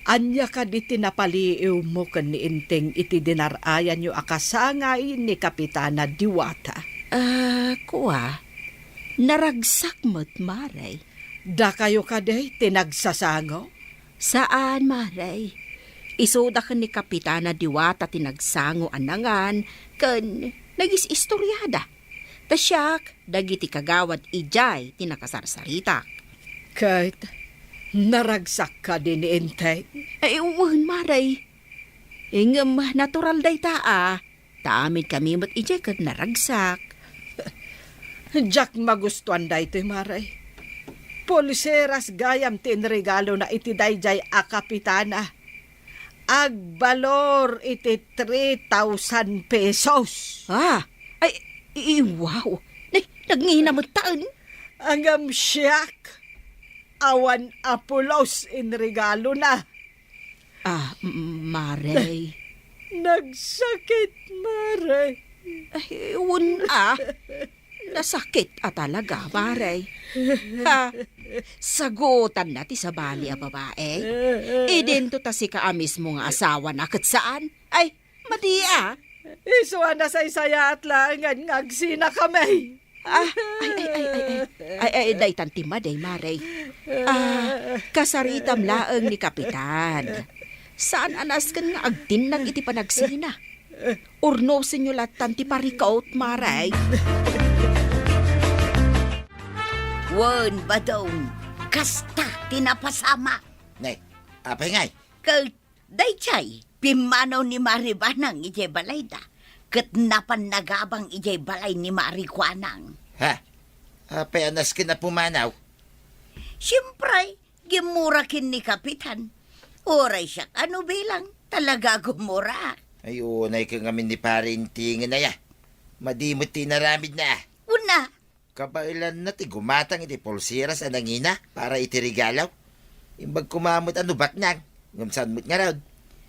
ania kadi ti napaliiwmo ken ni Enteng iti dinar-ayanyo a kasangay ni Kapitana Diwata? Ah, kua, naragsak met, Mare. Dakayo kadi ti nagsasango? Saan, Mare. Isuda ken ni Kapitana Diwata ti nagsango a nangan ken nagis-istoriada. Ta siak, dagiti kagawad idiay ti nakasarsaritak. Ket naragsak kadi ni Enteng? Ay, wen, Mare. Ngem natural dayta a. Ta amin kami met idiay ket naragsak. Diak magustuan daytoy, Mare. Pulseras gayam ti inregalona iti daydiay a kapitana. Agbalor iti three thousand pesos. Ah, ay, i-, wow. Nay, nagngina met taen. Ngem siak, awan a pulos inregalona. Ah, m-, Mare. Nagsakit, Mare. Ay, wen a. Nasakit a talaga, Mare. Ha? Sagutanna ti sabali a babae? Idinto ta sika a mismo nga asawana ket saan? Ay, madi a. Isu a nasaysayaat laengen nga agsinakami. Ah, ay, ay, ay, ay, ay. Ay, ay, daytan ti madi, Mare. Ah, kasaritam laeng ni Kapitan. Saan a nasken nga agtinnag iti panagsina. Urnosenyo lattan ti parikot, Mare. Wen, Badong, kasta ti napasama. Nay, apay ngay? Ket daydiay, pimmanaw ni Mari Banang idiay balayda, ket napan nagabang idiay balay ni Mari Kuanang. Ha? Apay a nasken a pumanaw? Siempre, gimmura ken ni Kapitan. Uray siak a nubilang, talaga a gumura. Ay, unay ket ngamin ni Pari Intingin aya. Madi met ti inaramidna. Una, kabaelanna ti gumatang iti pulseras a nangina para iti regalo. Imbag koma met a no baknang, ngem saan met ngarud.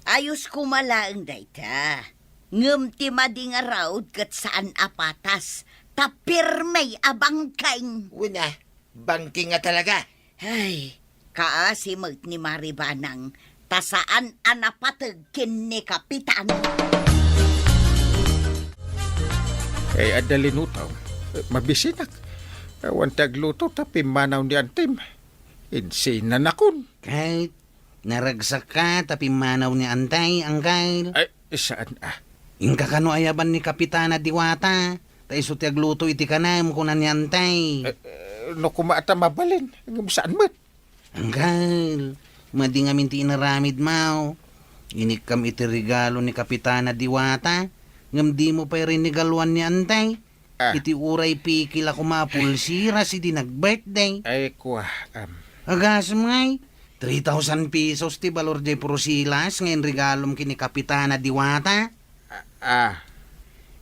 Ayos koma laeng dayta. Ngem ti madi ngarud ket saan a patas, ta pirmi a bangkeng. Wen a, bangkeng a talaga. Ay, kaasi met ni Mari Banang, ta saan a napateg ken ni Kapitan. Ay, adda linutom. Eh, mabisinak. Awan ti agluto ta pimmanaw ni Antim. Insinanakon. Kay, naragsakka ta pimmanaw ni Antay, Angkal. Ay, saan a? Inka kano ayaban ni Kapitana Diwata, ta isu ti agluto iti kanam, kuna ni Antay. Eh, eh, no koma ta mabalin, ngem saan met. Angkal, madi ngamin ti inaramidmo. Inikkam iti regalo ni Kapitana Diwata, ngem dimo pay rinigaluan ni Antay. Ah. Iti uray pikil a koma a pulsiras idi nag-birthday. Ay, kua, am. Agasem ngay, three thousand pesos ti balor jay pulsiras nga inregalom ken ni Kapitana Diwata. Ah, ah.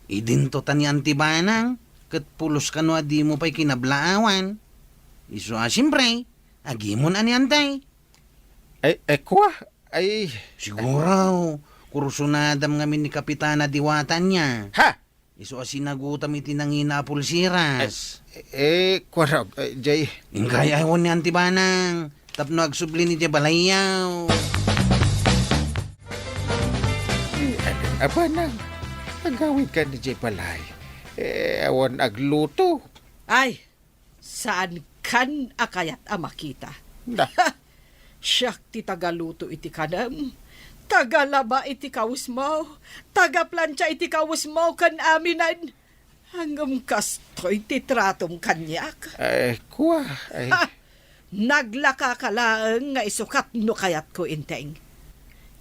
Idinto ta ni Antibanang, ket pulos kano a dimo pay kinablaawan. Isu a, siempre, agimon a ni Antay. Ay, ay, kua, ay. Siguro, kursunadam ngamin ni Kapitana Diwata ania. Ha? Isu a sinagutam iti nangina a pulsiras. Eh, eh, kuarog, eh, jay. Inkay awan ni Antibanang, tapno agsubli ni jay balayyaw. Eh, ano, abanang, agawid ka ni jay balay. Eh, awan agluto. Ay, Saankan a kayat a makita. Na. Siak ti tagaluto iti kanem, tagalaba iti kawesmo, tagaplancha iti kawesmo ken aminen. Ngem kastoy ti tratom kaniak. Ay, kua, ay. Ha! Naglakaka laeng nga isukat no kayatko, Enteng.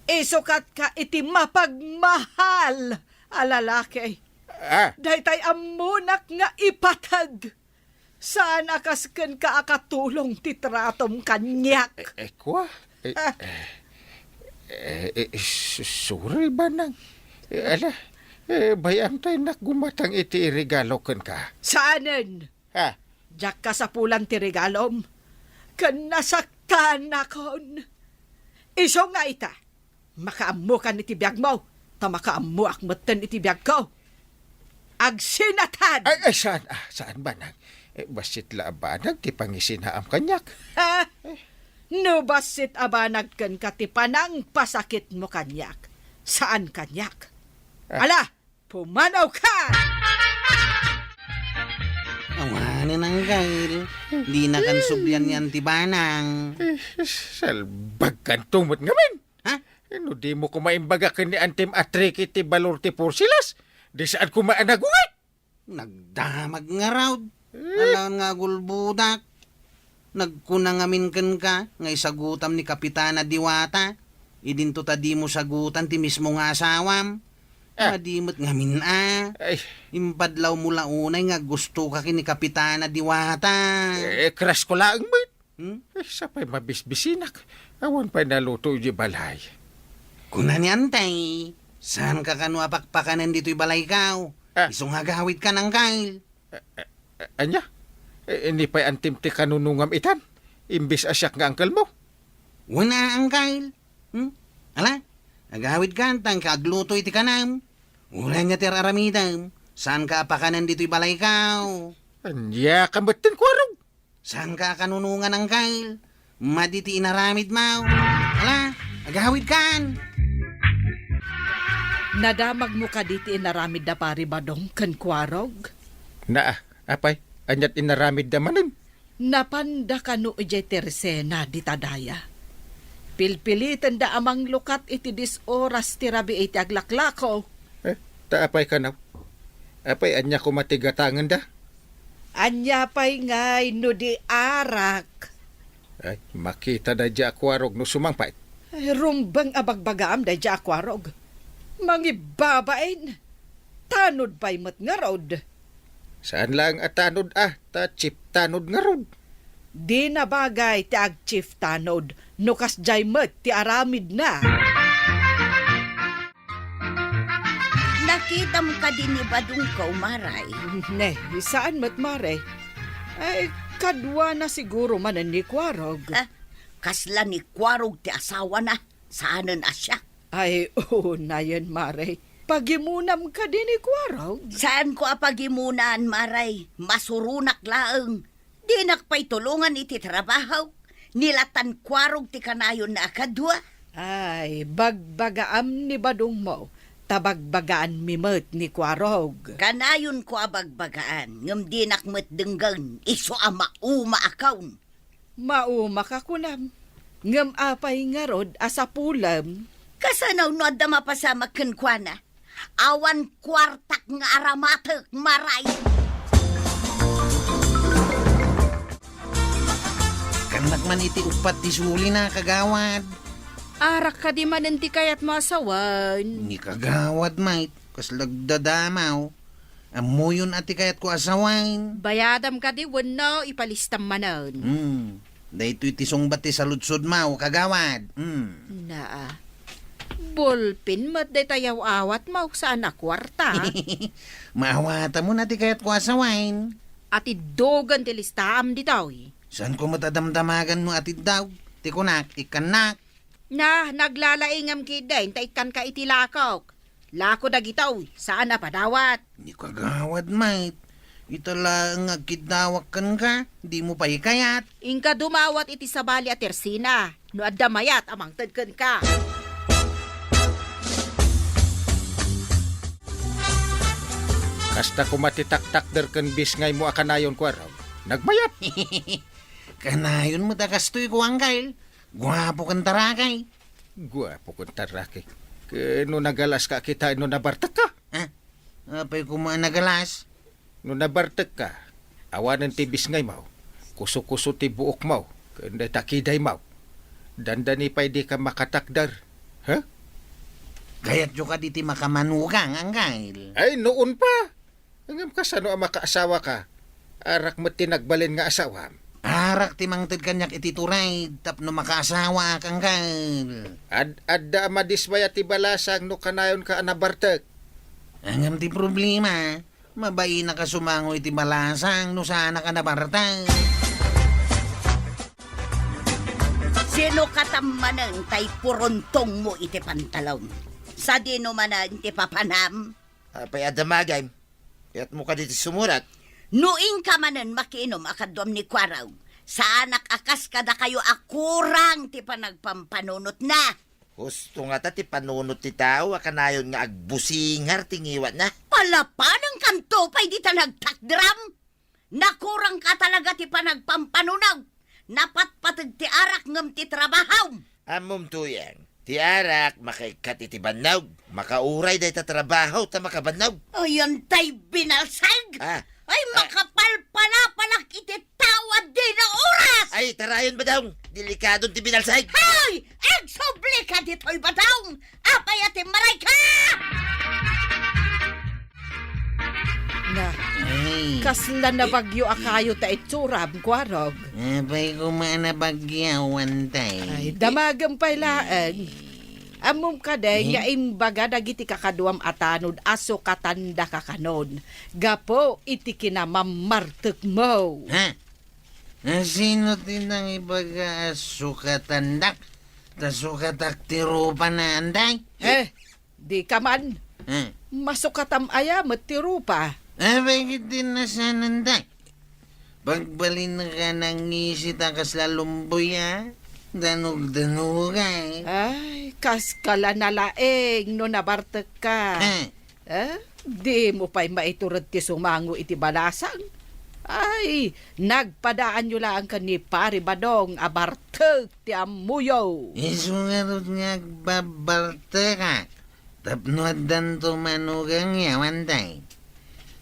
Isukatka iti mapagmahal a lalaki. Ah. Daytay ammonak nga ipateg. Saan a kas kenka a katulong ti tratom kaniak. Eh, eh, kua? Eh, Ah. eh, eh, eh, su-, sorry, Banang. Eh, ala, eh, bay-am ta innak gumatang iti regalo kenka. Saanen? Ha? Diak kasapulan ti regalom. Ken nasaktanakon. Isu nga ita, makaammokan iti biagmo, ta makaammoak metten iti biagko. Agsinatan! Ay, ay, saan, ah, saan, Banag? Eh, bassit la a banag ti pangisinaam kaniak. Ha? No bassit a banag kenka ti panangpasakitmo kaniak, saan kaniak. Ah. Ala, pumanawka! Awanen, Angkel. Dinakan sublian ni Anti Banang. Eh, salbagkanto met ngamin. Ha? Eh, no dimo koma imbaga ken ni Antim a trick iti balor ti porsilas, di saan koma a nagunget. Nagdamag ngarud. Eh? Alangan nga agulbodak. Nagkuna ngamin kenka nga isagutam ni Kapitana Diwata. Idinto ta dimo sagutan ti mismo nga asawam. Ah. Madi met ngamin a. Ay. Impadlawmo la unay nga gustoka ken ni Kapitana Diwata. Eh, crush ko laeng met. Hmm? Eh, sa pay mabisbisinak. Awan pay naluto iti balay. Kuna ni Antay, saanka kano a pakpakanen ditoy balayko. Ah. Isu nga agawidkan, Angkel. Eh, eh, eh, ania? Eh, ni pay Antim ti kanunongam itan, imbes a siak nga angkelmo? Wen a, Angkel. Hmm? Ala, agawidkan ta agluto iti kanam. Uray ania ti ar-aramidem, saanka a pakanen ditoy balayko. Ania ka metten, Kuarog? Saanka a kanunongan, Angkel? Madi ti inaramidmo. Ala, agawidkan! Nadamagmo kadi ti inaramid da Pari Badong ken Kuarog? Naa, apay, ania't inaramidda manen? Napanda kano idiay tersena dita daya. Pilpilitenda a manglukat iti dies oras ti rabii ti aglaklako. Eh, ta apay kano? Apay, ania koma ti gatangenda? Ania pay ngay no di arak? Ay, makita daydiay a Kuarog no sumangpet. Ay, rumbeng a bagbagaam daydiay a Kuarog. Mangibbabain. Tanod pay met ngarud. Saan laeng a tanod a, ta chief tanod ngarud. Di nabagay ti ag-chief tanod no kasdiay met ti aramidna. Nakitam kadi ni Badongko, Maray? Ne, saan met, Mare. Ay, kaduana siguro manen ni Kuarog. Ah, kasla ni Kuarog ti asawana, saanen a siak. Ay, unayen, Mare. Pagimonam kadi ni Kuarog? Saanko a pagimonan, Maray. Masuronak laeng. Dinak pay tulongan iti trabaho. Ni la tan Kuarog ti kanayonna a kadua. Ay, bagbagaam ni Badongmo, ta bagbagaanmi met ni Kuarog. Kanayonko a bagbagaan, ngem dinak met denggen, isu a mauma a kaon. Maumaka kunam, ngem apay ngarud a sapulem? Kasano no adda mapasamak kenkuana? Awan kuartak nga aramatek, Maray. Kannak man iti uppat ti sulina, kagawad. Arak kadi manen ti kayatmo a sawen? Ni kagawad met, kasla agdadamaw. Ammoyon a ti kayatko a sawen. Bayadam kadi wenno ipalistam manen? Hmm. Daytoy ti sungbat ti saludsodmo, kagawad. Hmm. Naa. Bolpen met dayta yaw-awatmo, saan a kuarta. Maawatam a ti kayatko a sawen. Atiddogen ti listaam ditoy. Saanko met a damdamagan no atiddog? Ti kunak, ikkannak. Na, naglalaingam ketdin ta ikkanka iti lakok. Lako dagitoy, saan a padawat. Ni kagawad met, ita laeng nga agkiddawak kenka, dimo pay kayat. Inka dumawat iti sabali a tersina, no adda mayat a mangted kenka. Kasta koma ti taktakder ken bisngaymo a kanayon, Kuarog. Nagmayat! Kanayon met a kastoy, Kuangkal. Guapo ken tarakay. Guapo ken tarakay. Ken no nagalaska a kitaan no nabartekka? Ha? Apay koma a nagalas? No nabartekka, awanen ti bisngaymo, kuso-kuso ti buokmo, ken dayta kidaymo. Dandani pay dika makatakder. Ha? Kayatyo kadi ti makamanugang, Angkel? Ay, noon pa! Ngem kasano a makaasawaka? Arak met ti nagbalin nga asawam. Arak ti mangted kaniak iti turay tapno makaasawaak, Angkel. Ad-adda a madismaya ti balasang no kanayonka a nabartek. Ngem ti problema, mabainak a sumango iti balasang no saanak a nabartek. Sino katam manen tay purontongmo iti pantalon? Sadino manen ti papanam? Apay a damagem? Kayatmo kadi ti sumurat? No inka manen makiinom a kaduam ni Kuarog, saanak a kas kadakayo a kurang ti panagpampanunotna. Husto ngata ti panunot ti tao a kanayon nga agbusingar ti ngiwatna. Palapanangkanto pay dita nagtakderam? Nakurangka talaga ti panagpampanunog. Napatpateg ti arak ngem ti trabahom. Ammom, Tuyang, ti arak makaikkat iti bannog. Makauray dayta trabaho ta makabannog. Ay, antay binalsag! Ah. Ay, ah, makapalpalapalak iti tao a dina oras! Ay, tarayon, Badong. Delikadon ti binalsag. Hay! Agsublika ditoy, Badong! Apay a timmarayka? Na, ay, kasla nabagyo a kayo ta itsuram, Kuarog. Apay koma a nabagyo, Antay. Ay, damagem pay laeng. Ammom kadi nga imbaga dagiti kakaduam a tanod a sukatandaka kanon gapu iti kinamammartekmo. Ha? Sino ti nangibaga a sukatandak? Ta sukatak ti rupana, Antay? Eh, dika man. Eh. Masukatam aya met ti rupa? Apay ket ti nasananda. Pagbalinka nangisit a kasla lumboy a danugdanuga, eh. Ay, kaskala nalaeng no nabartekka. Eh. Eh? Dimo pay maitured ti sumango iti balasang? Ay, nagpadaanyo laeng ken ni Pari Badong a bartek ti ammoyo. Isu ngarud nga agbabartekak tapno addanto manugangyo, Antay.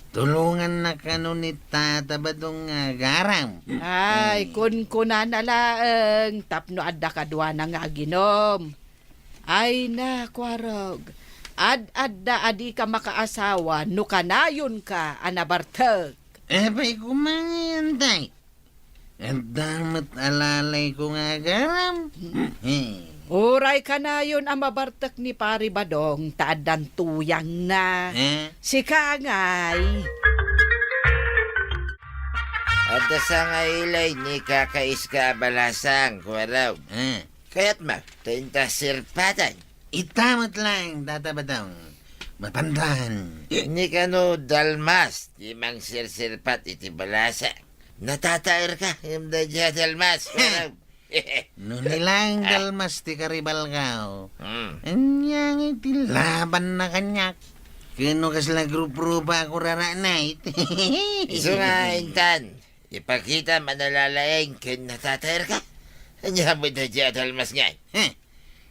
Tulongannak kano ni Tata Badong nga agaram. Ay, kunkunana laeng tapno adda kaduana nga aginom. Ay na, Kuarog, ad-adda a dika makaasawa no kanayonka a nabartek. Apay koma ngay, Antay. Adda met alalayko nga agaram. Hmm. Uray kanayon a mabartek ni Pari Badong ta addan tuyangna. Eh? Sika ngay. Adda sangailay ni kakaiska a balasang, Kuarog. Eh? Kayatmo, ta inta sirpatan. Ita met laeng, Tata Badong. Mapandan. Ni kano dalmas ti mangsirsirpat iti balasang. Natataerka, ngem daydiay a dalmas. Heh. No ni laeng dalmas ti karibalko. Hmm. Ania ngay ti labanna kaniak? Ken no kasla grup-grupa a kurara night. Isu nga, intan. Ipakitam a nalalaeng ken natataerka. Ania met daydiay a dalmas ngay? Heh.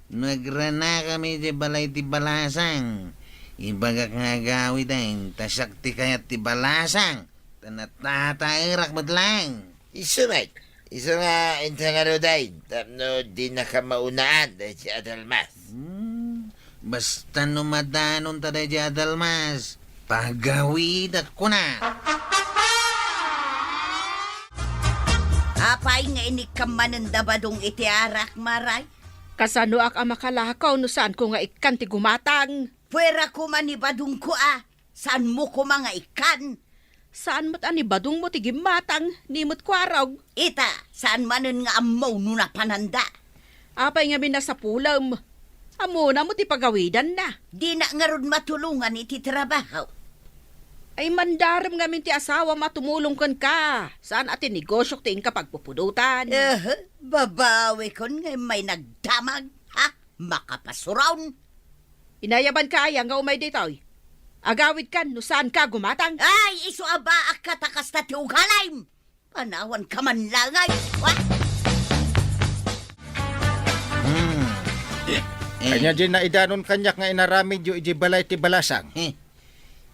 No agranakami iti balay ti balasang, ibagak nga agawiden ta siak ti kayat ti balasang, ta natataerak met laeng. Isu met, Isu nga inta ngaruden, tapno dinaka maunaan daydi a dalmas. Hmm, basta no madanonta daydi a dalmas, pagawidak kuna. Apay nga inikkam manen da badong iti arak, Maray? Kasanoak a makalakaw no saanko nga ikkan ti gumatang? Puera koma ni badongko a, saanmo koma nga ikkan? Saan met a ni badongmo ti gimmatang, ni met kuarog. Ita, saan manen nga ammo no napananda. Apay ngamin a sapulem? Ammona met ti pagawidanna. Dina ngarud matulongan iti trabaho. Ay, mandarem ngamin ti asawam a tumulong kenka. Saan a ti negosyok ti inka pagpupudotan. Eh, babawikon nga immay nagdamag, ha? Makapasuron. Inayabanka aya nga umay ditoy? Agawidkan no saanka gumatang. Ay, isu a baakka ta kasta ti ugalim. Panawanka man langay. Wa? Hmm. Eh, eh. Ania diay naidanon kaniak nga inaramidyo idiay balay ti balasang? Eh,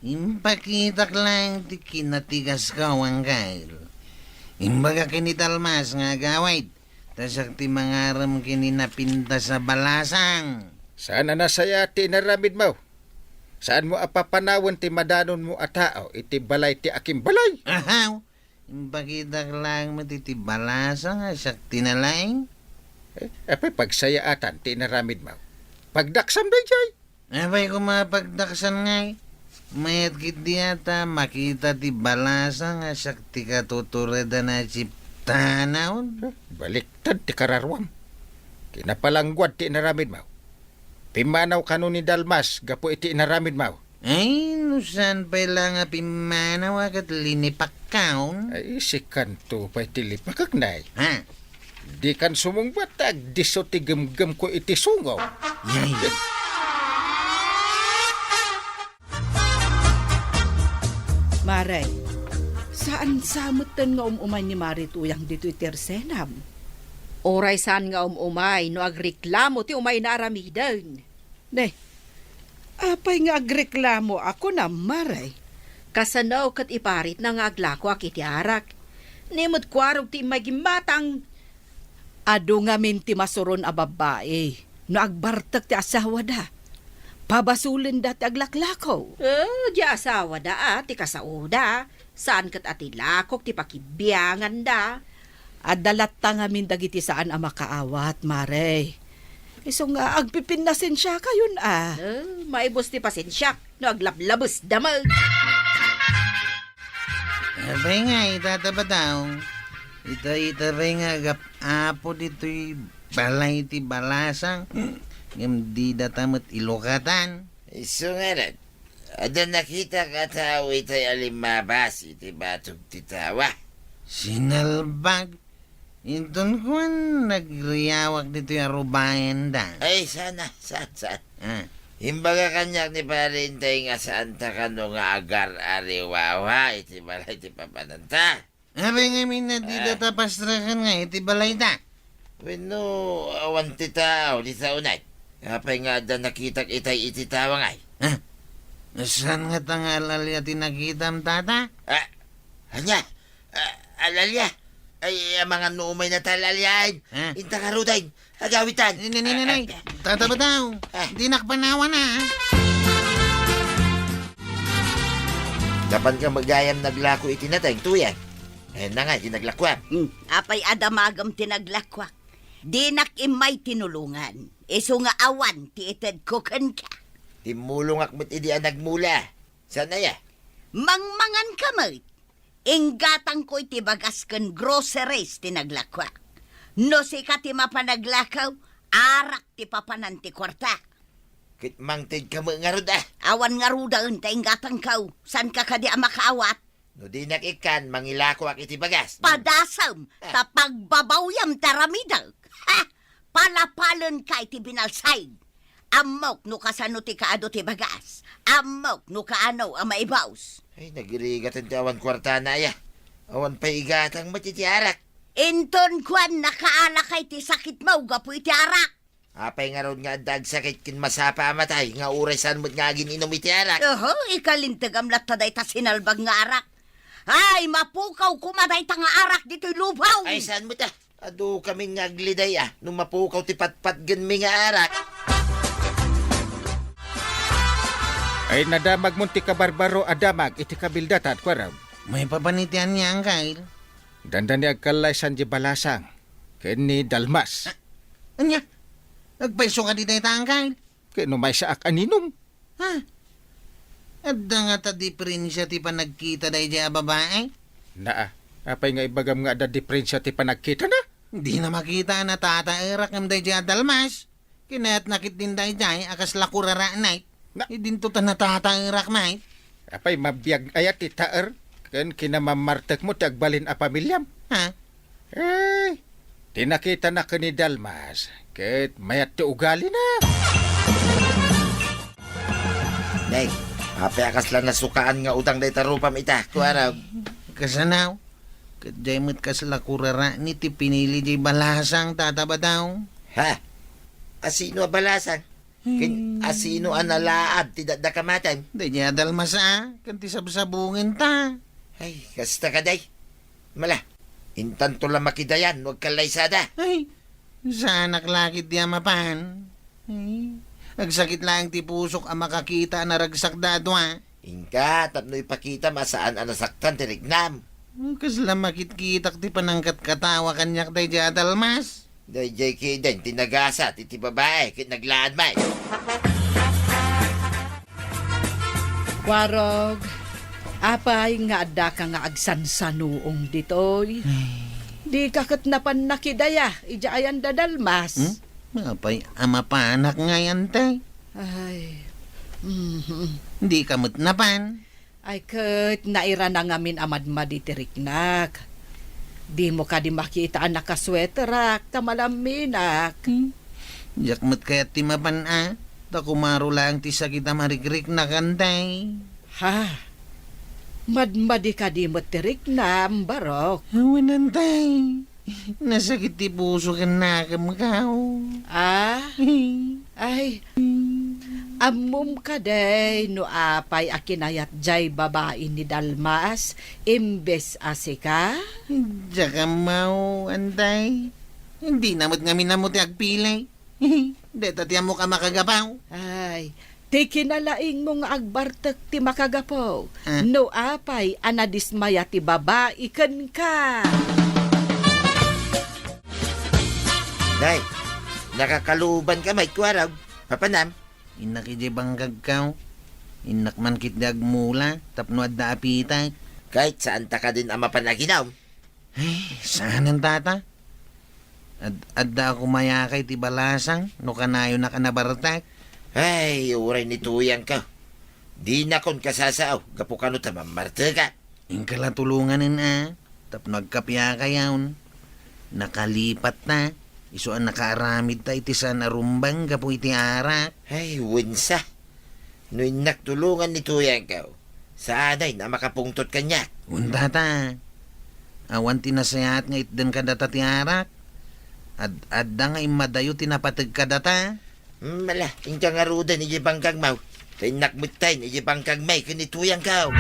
impakitak laeng ti kinatigasko, Angkel. Imbaga ken ni Dalmas nga agawid, ta siak ti mangarem ken ni napintas a balasang. Saan a nasayaat ti inaramidmo? Saanmo a papanawen ti madanonmo a tao iti balay ti akimbalay? Ahaw! Impakitak laeng met iti balasang a siak ti nalaing. Eh, apay pagsayaatan ti inaramidmo? Pagdaksam daydiay. Apay koma pagdaksan ngay? Mayat ketdi a ta makita ti balasang a siak ti katuturedan a siptanaon. Eh, baliktad ti kararuam. Kinapalangguad ti inaramidmo. Pimmanaw kano ni Dalmas gapu iti inaramidmo. Ay, no saan pay la nga pimmanaw a ket linipakkaon? Ay, sikanto pay ti lipakek, nay. Ha? Dikan sumungbat ta agdisso ti gemgemko iti sungo. Yay. Mare, saan sa metten nga um-umay ni Mare Tuyang ditoy ti arsenam? Uray saan nga um-umay no agreklamo ti umayna aramiden. Ne, apay nga agreklamo a kunam, Mare? Kasano ket iparitna nga aglakoak iti arak? Ni met kuarog ti immay gimmatang. Adu ngamin ti masuron a babbai no agbartek ti asawada. Pabasolenda ti aglaklako. Eh, di asawada a ti kasaoda. Saan ket a ti lakok ti pakibianganda. Adda latta ngamin dagiti saan a makaawat, Mare. Isu nga agpipinnasensiakayon a. Eh, maibus ti pasensiak no aglablabesda met. Apay ngay, Tata Badaw? Ita, ita pay nga agap-apo ditoy balay ti balasang. Ngem didata met ilukatan. Isu ngarud, adda nakitak a tao itay a limmabas iti batog ti tawa. Sinalbag? Inton kuan, nagriawak ditoy a rubayenda. Ay, saan a, saan, saan. Ah. Imbaga kaniak ni Pare Intay nga saanta kano nga agar-ariwawa iti balay ti papananta. Apay ngamin a didata pastreken nga iti balayda? Wenno, awan ti tao dita unay. Apay nga adda nakitak itay iti tawa ngay? Ah, saan ngata nga al-alia ti nakitam, Tata? Ah, ania? Ah, al-alia? Ay, amangan no umayna ta al-aliaen. Ah. Inta ngaruden. Agawitan. Nay, nay, nay, nay. Ah, ah. Tata Badaw. Ah. Dinak panawan, ah. Napanka met gayam naglako iti nateng, Tuyang? Ay, na nga, di naglakuam. Hmm, apay a damagem ti naglakuak? Dinak immay tinulongan. Isu nga awan ti itedko kenka. Timmulongak met idi a nagmula. Saan aya? Mangmangan ka met. Inggatangko iti bagas ken groceries ti naglakuak. No sika ti mapanaglakaw, arak ti papanan ti kuarta. Ket mangted ka met ngarud, ah. Awan ngaruden ta inggatangko. Saanka kadi a makaawat? No dinak ikkan, mangilakoak iti bagas. Padasem, ah, ta pagbabawyam ta ramidek. Ha? Palapalenka iti binalsay. Ammok no kasano ti kaadu ti bagas. Ammok no kaano a maibaus. Ay, nagirigaten ti awan kuartana aya. Awan pay igatang met iti arak. Inton kuan, nakaalakay ti sakitmo gapu iti arak. Apay ngarud nga adda agsakit ken masapa a matay nga uray saan met nga agin-inum iti arak? Oho, ikalintegam latta dayta sinalbag nga arak. Ay, mapukaw koma dayta nga arak ditoy lupaw. Ay, saan mo ta? Adu kami nga agliday a, no mapukaw ti patpatgenmi nga arak. Ay, nadamagmon ti kabarbaro a damag iti kabildatan, kuarog. Maipapan iti ania, Angkel? Dandani agkallaysan di balasang ken ni Dalmas. Ah, ania? Agpayso kadi dayta, Angkel? Ket no maysaak a ninong? Ha? Adda ngata diferensia ti panagkita daydiay a babai? Naa, apay nga ibagam nga adda diferensia ti panagkitana? Dina makita a natataerak ngem daydiay a Dalmas. Kinayatna ketdin daydiay a kasla kurara, Nay. Na- Idinto ta natataerak, Nay. Apay, mabiag aya ti taer ken kinamammartekmo ti agbalin a pamiliam? Ha? Eh, ti nakitana ken ni Dalmas, ket mayat ti ugalina. Nay, apay a kasla nasukaan nga utang dayta rupam ita, kuarog? Kasano? Ket diay met kasla kurara ni ti pinili diay balasang, Tata Bataw. Ha? Asino a balasang? Ken asino a nalaad ti dakdakamaten? Daydiay a Dalmas a, ken ti sabsabungenta. Ay, kasta kadi. Mala, intanto la makidayan no agkallaysada. Ay, saanak la ketdi a mapan. Ay, agsakit laeng ti pusok a makakita a naragsakda a dua. Inka, tapno ipakitam a saan a nasaktan ti riknam. Kasla makitkitak ti panangkatkatawa kaniak daydiay a Dalmas. Daydiay ketdin ti nagasat iti babai ket naglaad met. Warog, apay nga addaka nga agsansanuong ditoy? Ay. Dika ket napan nakidaya idiay ayan da Dalmas? Hmm? Apay a mapanak ngay, Ante? Ay. Mhm. Dika met napan? Ay, ket nairana ngamin a madmadi ti riknak. Dimo kadi makita a nakasueterak ta malamminak. Hmm? Diak met kayat ti mapan a, ta kumaro laeng ti sakit a marikriknak, Ante. Ha? Madmadi kadi met ti riknam, Barok? Awan, Ante. Nasakit ti puso ken nakemko. Ah? Ay, ammom kadi no apay a kinayat jay babai ni Dalmas imbes a sika? Diak ammo, Ante. Dina met ngamin ammo ti agpili. Deta ti ammok a makagapu. Ay, ti kinalaingmo nga agbartek ti makagapu. Ah. No apay a nadismaya ti babai kenka. Nay, nakakaluobanka met, kuarog. Mapanam? Innak idiay bangkagko. Innak man ketdi agmula tapno adda apitek. Ket saanta kadin a mapan aginom? Ay, saanen, Tata. Ad-, adda a kumayakay ti balasang no kanayonak a nabartek. Ay, uray ni Tuyangko. Dinakon kasasao gapu kano ta mammarteka. Inka la tulonganen a, tapno agkapiakayon. Nakalipatta, isu a nakaaramidta iti saan a rumbeng gapu iti arak. Ay, wensa. No innak tulongan ni Tuyangko, saanay a makapungtot kaniak. Wen, Tata. Awan ti nasayaat nga itden kadata ti arak. Ad-, adda nga immadayo ti napateg kadata. Hmm, ala, inka ngaruden idiay bangkagmo. Ta innak metten idiay bangkagmi ken ni Tuyangko.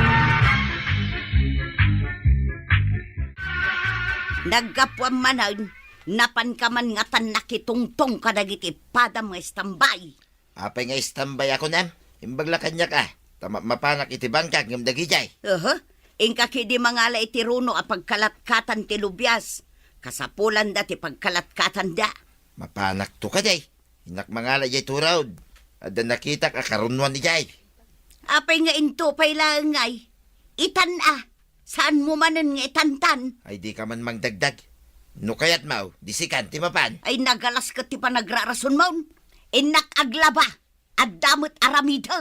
Naggapuam manen, napanka man ngatan nakitungtong kadagiti padam nga istambay. Apay nga istambay a kunam? Imbag la kaniak a, ta ma-, mapanak iti bangkag ngem dagidiay. Aha, inka ketdi mangala iti runo a pagkalatkatan ti lubias. Kasapulanda ti pagkalatkatanda. Mapanakto kadi. Innak mangala idiay turod. Adda nakitak a karunoan idiay. Apay nga into pay laeng ngay? Itan a. Saanmo manen nga itantan? Ay, dika man mangdagdag. No kayatmo, di sikan ti mapan. Ay, nagalas ket ti panagrarasonmon. Innak aglaba. Adda met aramidek.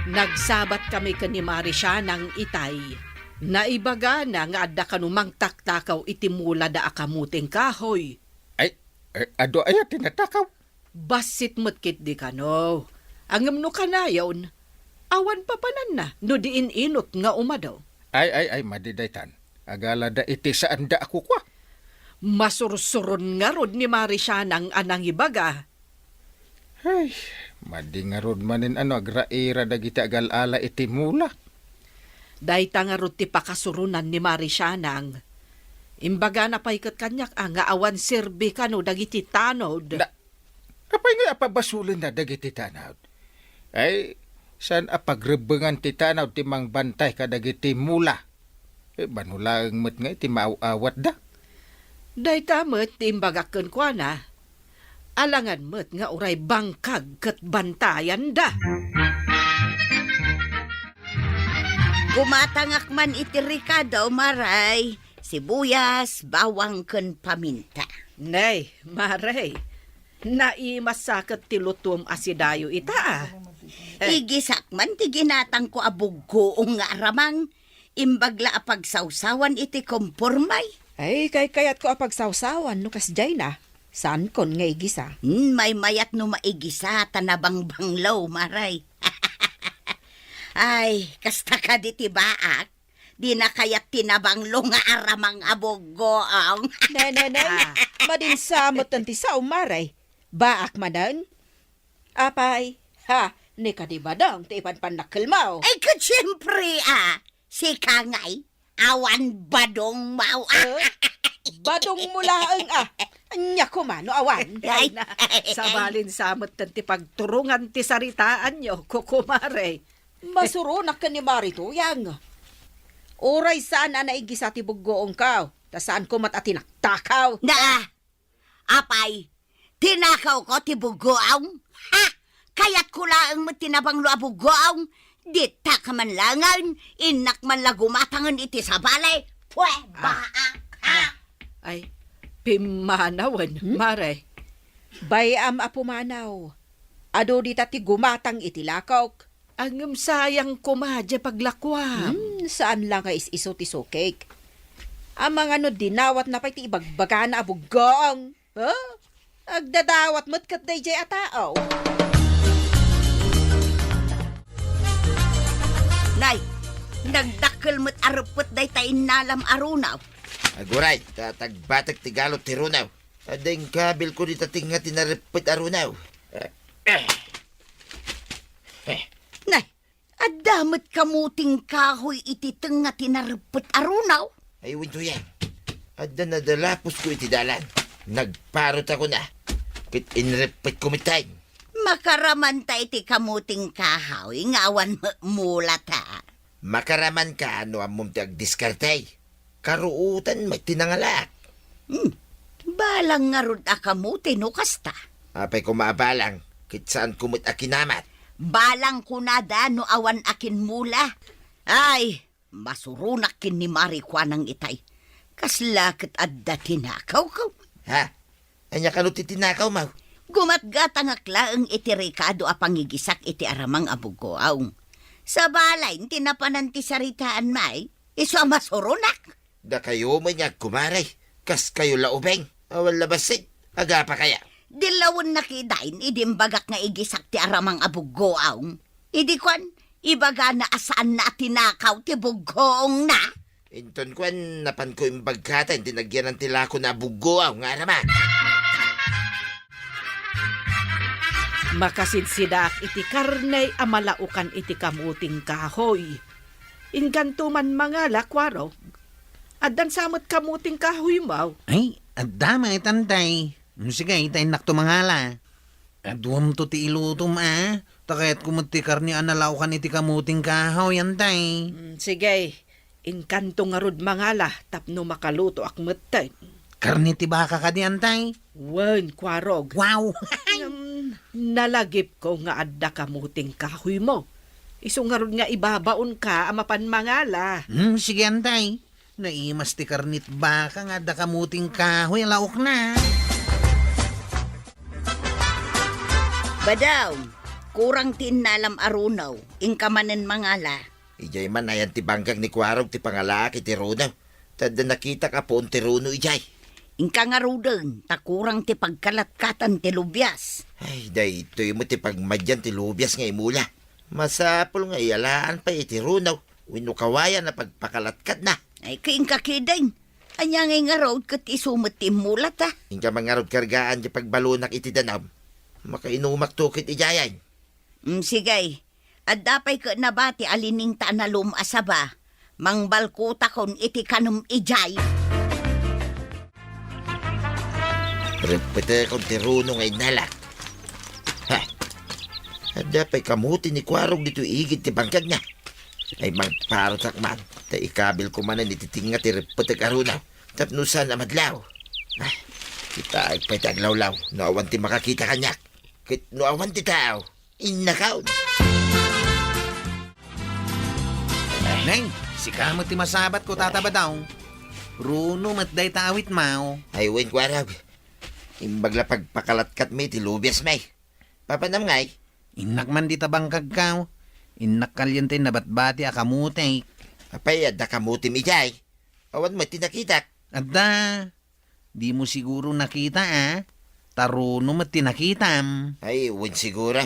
Nagsabat kami ken ni Mari Sianang itay. Naibagana nga adda kano mangtaktakaw iti mulada a kamoteng kahoy. Ay, eh, adu aya ti natakaw? Bassit met ketdi kano. Ngem no kanayon, awan papananna no di in-inut nga umadu. Ay, ay, ay, madi daytan. Agalada iti saanda a kukua. Masursuron ngarud ni Mari Sianang a nangibaga. Ay, madi ngarud manen a no agraira dagiti agal-ala iti mula. Dayta ngarud ti pakasuronan ni Mari Sianang. Imbagana pay ket kaniak a nga awan serbi kano dagiti tanod. Na, apay nga apabasolenna dagiti tanod? Ay, saan a pagrebbengan ti tanod ti mangbantay kadagiti mula? Eh, mano laeng met nga iti maaw-awatda. Dayta met ti imbagak kenkuana. Alangan met nga uray bangkag ket bantayanda. Gumatangak man iti rekado, Maray, sibuyas, bawang, ken paminta. Nay, Maray, naimasaket ti lutuem a sidayo ita, a. Igisak man ti ginatangko a buggoong nga aramang, imbag la a pagsawsawan iti kompormay. Ay, kaykayatko a pagsawsawan no kasdiayna. Saankon nga igisa. Hmm, maymayat no maigisa ta nabangbanglo, Maray. Ay, kasta kadi ti baak, di na kayat ti nabanglo nga aramang a buggoong. Ne, ne, ne, Ah. madinsa met ti sao, Maray. Baak manen? Apay, ha, ni kadi badong ti ipanpannakkelmo. Ay, ket siempre, a. Sika ngay, awan badongmo. Eh, badongmo laeng, a. Ania koma no awan. Ay, Ay, na, sabalin sa met ti pagturongan ti saritaanyo, kukumare. Masuronak ken ni Mari Tuyang. Uray saan a naigisa ti buggoongko, ta saanko met a tinaktakkaw. Na, Apay, tinakawko ti buggoong? Ha? Kayatko laeng met ti nabanglo a buggoong? Ditak man laengen, innak man la gumatangen iti sabali. Pwe, Ah. baak, ha? Ay, pimmanawen, Hmm? Mare. Bay-am a pumanaw. Adu dita ti gumatang iti lakok. Ngem sayang koma diay paglakuam. Hmm, saan la nga is-isu ti sukik. Amangan no dinawatna pay ti ibagbagana a buggoong. Ha? Agdadawat met ket daydiay a tao. Nay, nagdakkel met a reppet dayta innalam a runaw. Aguray, ta tagbatek ti galot ti runaw. Adda inkabilko dita tengnga ti nareppet a runaw. Eh, eh. Eh. Nay, Adda met kamuting kahoy iti tengnga ti nareppet a runaw? Ay, wen Tuyang. Adda nadalaposko iti dalan. Nagparotakon a. Ket inreppetko metten. Makaramanta iti kamuting kahoy nga awan mula ta. Makaramanka no ammom ti agdiskarte. Karuotan met ti nangalaak. Hmm. Balang ngarud a kamote no kasta. Apay koma a balang, ket saanko met a kinamat. Balang kunada no awan a kinmula. Ay, masuronak ken ni Mari Kuanang itay. Kasla ket adda tinakawko. Ha? Ania kano ti tinakawmo? Gumatgatangak laeng iti rekado a pangigisak iti aramang a buggoaw. Sabali, ti napanan ti saritaanmi, isu a masuronak. Dakayo met nga agkumare, kaskayo la ubing, awan la bassit, agapa kaya? Dilawennak idiay idi imbagak nga igisak ti aramang a buggoaw. Idi kuan, ibagana a saanna a tinakaw ti buggoongna. Inton kuan, napanko imbagkatan ti nagyanan ti lakona a buggoaw nga aramang. Makasidsidaak iti karne a malaokan iti kamuting kahoy. Inkanto man mangala, Kuarog. Addan sa met kamuting kahoymo? Ay, adda met, Antay. Mm, sige, ta innakto mangala. Aduamto ti ilutom, a. Ta kayatko met ti karne a nalaokan iti kamuting kahoy, Antay. Mm, sige. Inkanto ngarud mangala tapno makalutoak metten. Karne ti baka kadi, Antay? Wen, Kuarog. Wow! Ngem, nalagipko nga adda kamuting kahoymo. Isu ngarud nga ibabaonka a mapan mangala. Hmm, sige, Antay. Naimas ti karne ti baka nga adda kamuting kahoy a laokna. Badaw, kurang ti innalam a runaw, inka manen mangala. Idiay man ayan ti bangkag ni Kuarog ti pangalaak iti runo. Ta adda nakitak a puon ti runo idiay. Inka ngaruden, ta kurang ti pagkalatkatan ti lubias. Ay, daytoy met ti pagmadian ti lubias nga imula. Masapul nga iyalaan pay iti runo wenno kawayan a pagpakalatkatna. Ay, ket inka ketdin. Ania ngay ngarud ket isu met ti immulata? Inka man ngarud kargaan ti pagbalonak iti danum. Makainumakto ket idiayen. Mm, sige. Adda pay ket nabati a liningta a nalum a saba. Mangbalkutakon iti kanem idiay. Reppetekon ti runo nga innalak. Ha? Adda pay kamuti ni Kuarog ditoy igid ti bangkagna. Ay, mangparutak man, ta ikabilko manen iti tengnga ti reppetek a runo tapno saan a madlaw. Ah, kitaek pay ti aglawlaw no awan ti makakita kaniak. Ket no awan ti tao, innakon. Neng, sika met ti masabatko, Tata Badong. Runo met dayta awitmo. Ay, wen, Kuarog. Imbag la pagpakalatkatmi ti lubiasmi. Papanam ngay? Innak man dita bangkagko. Innak kalien ti nabatbati a kamutik. Apay, adda kamutim idiay? Awan met ti nakitak. Adda. Dimo siguro nakita, a? Ta runo met ti nakitam. Ay, wen siguro.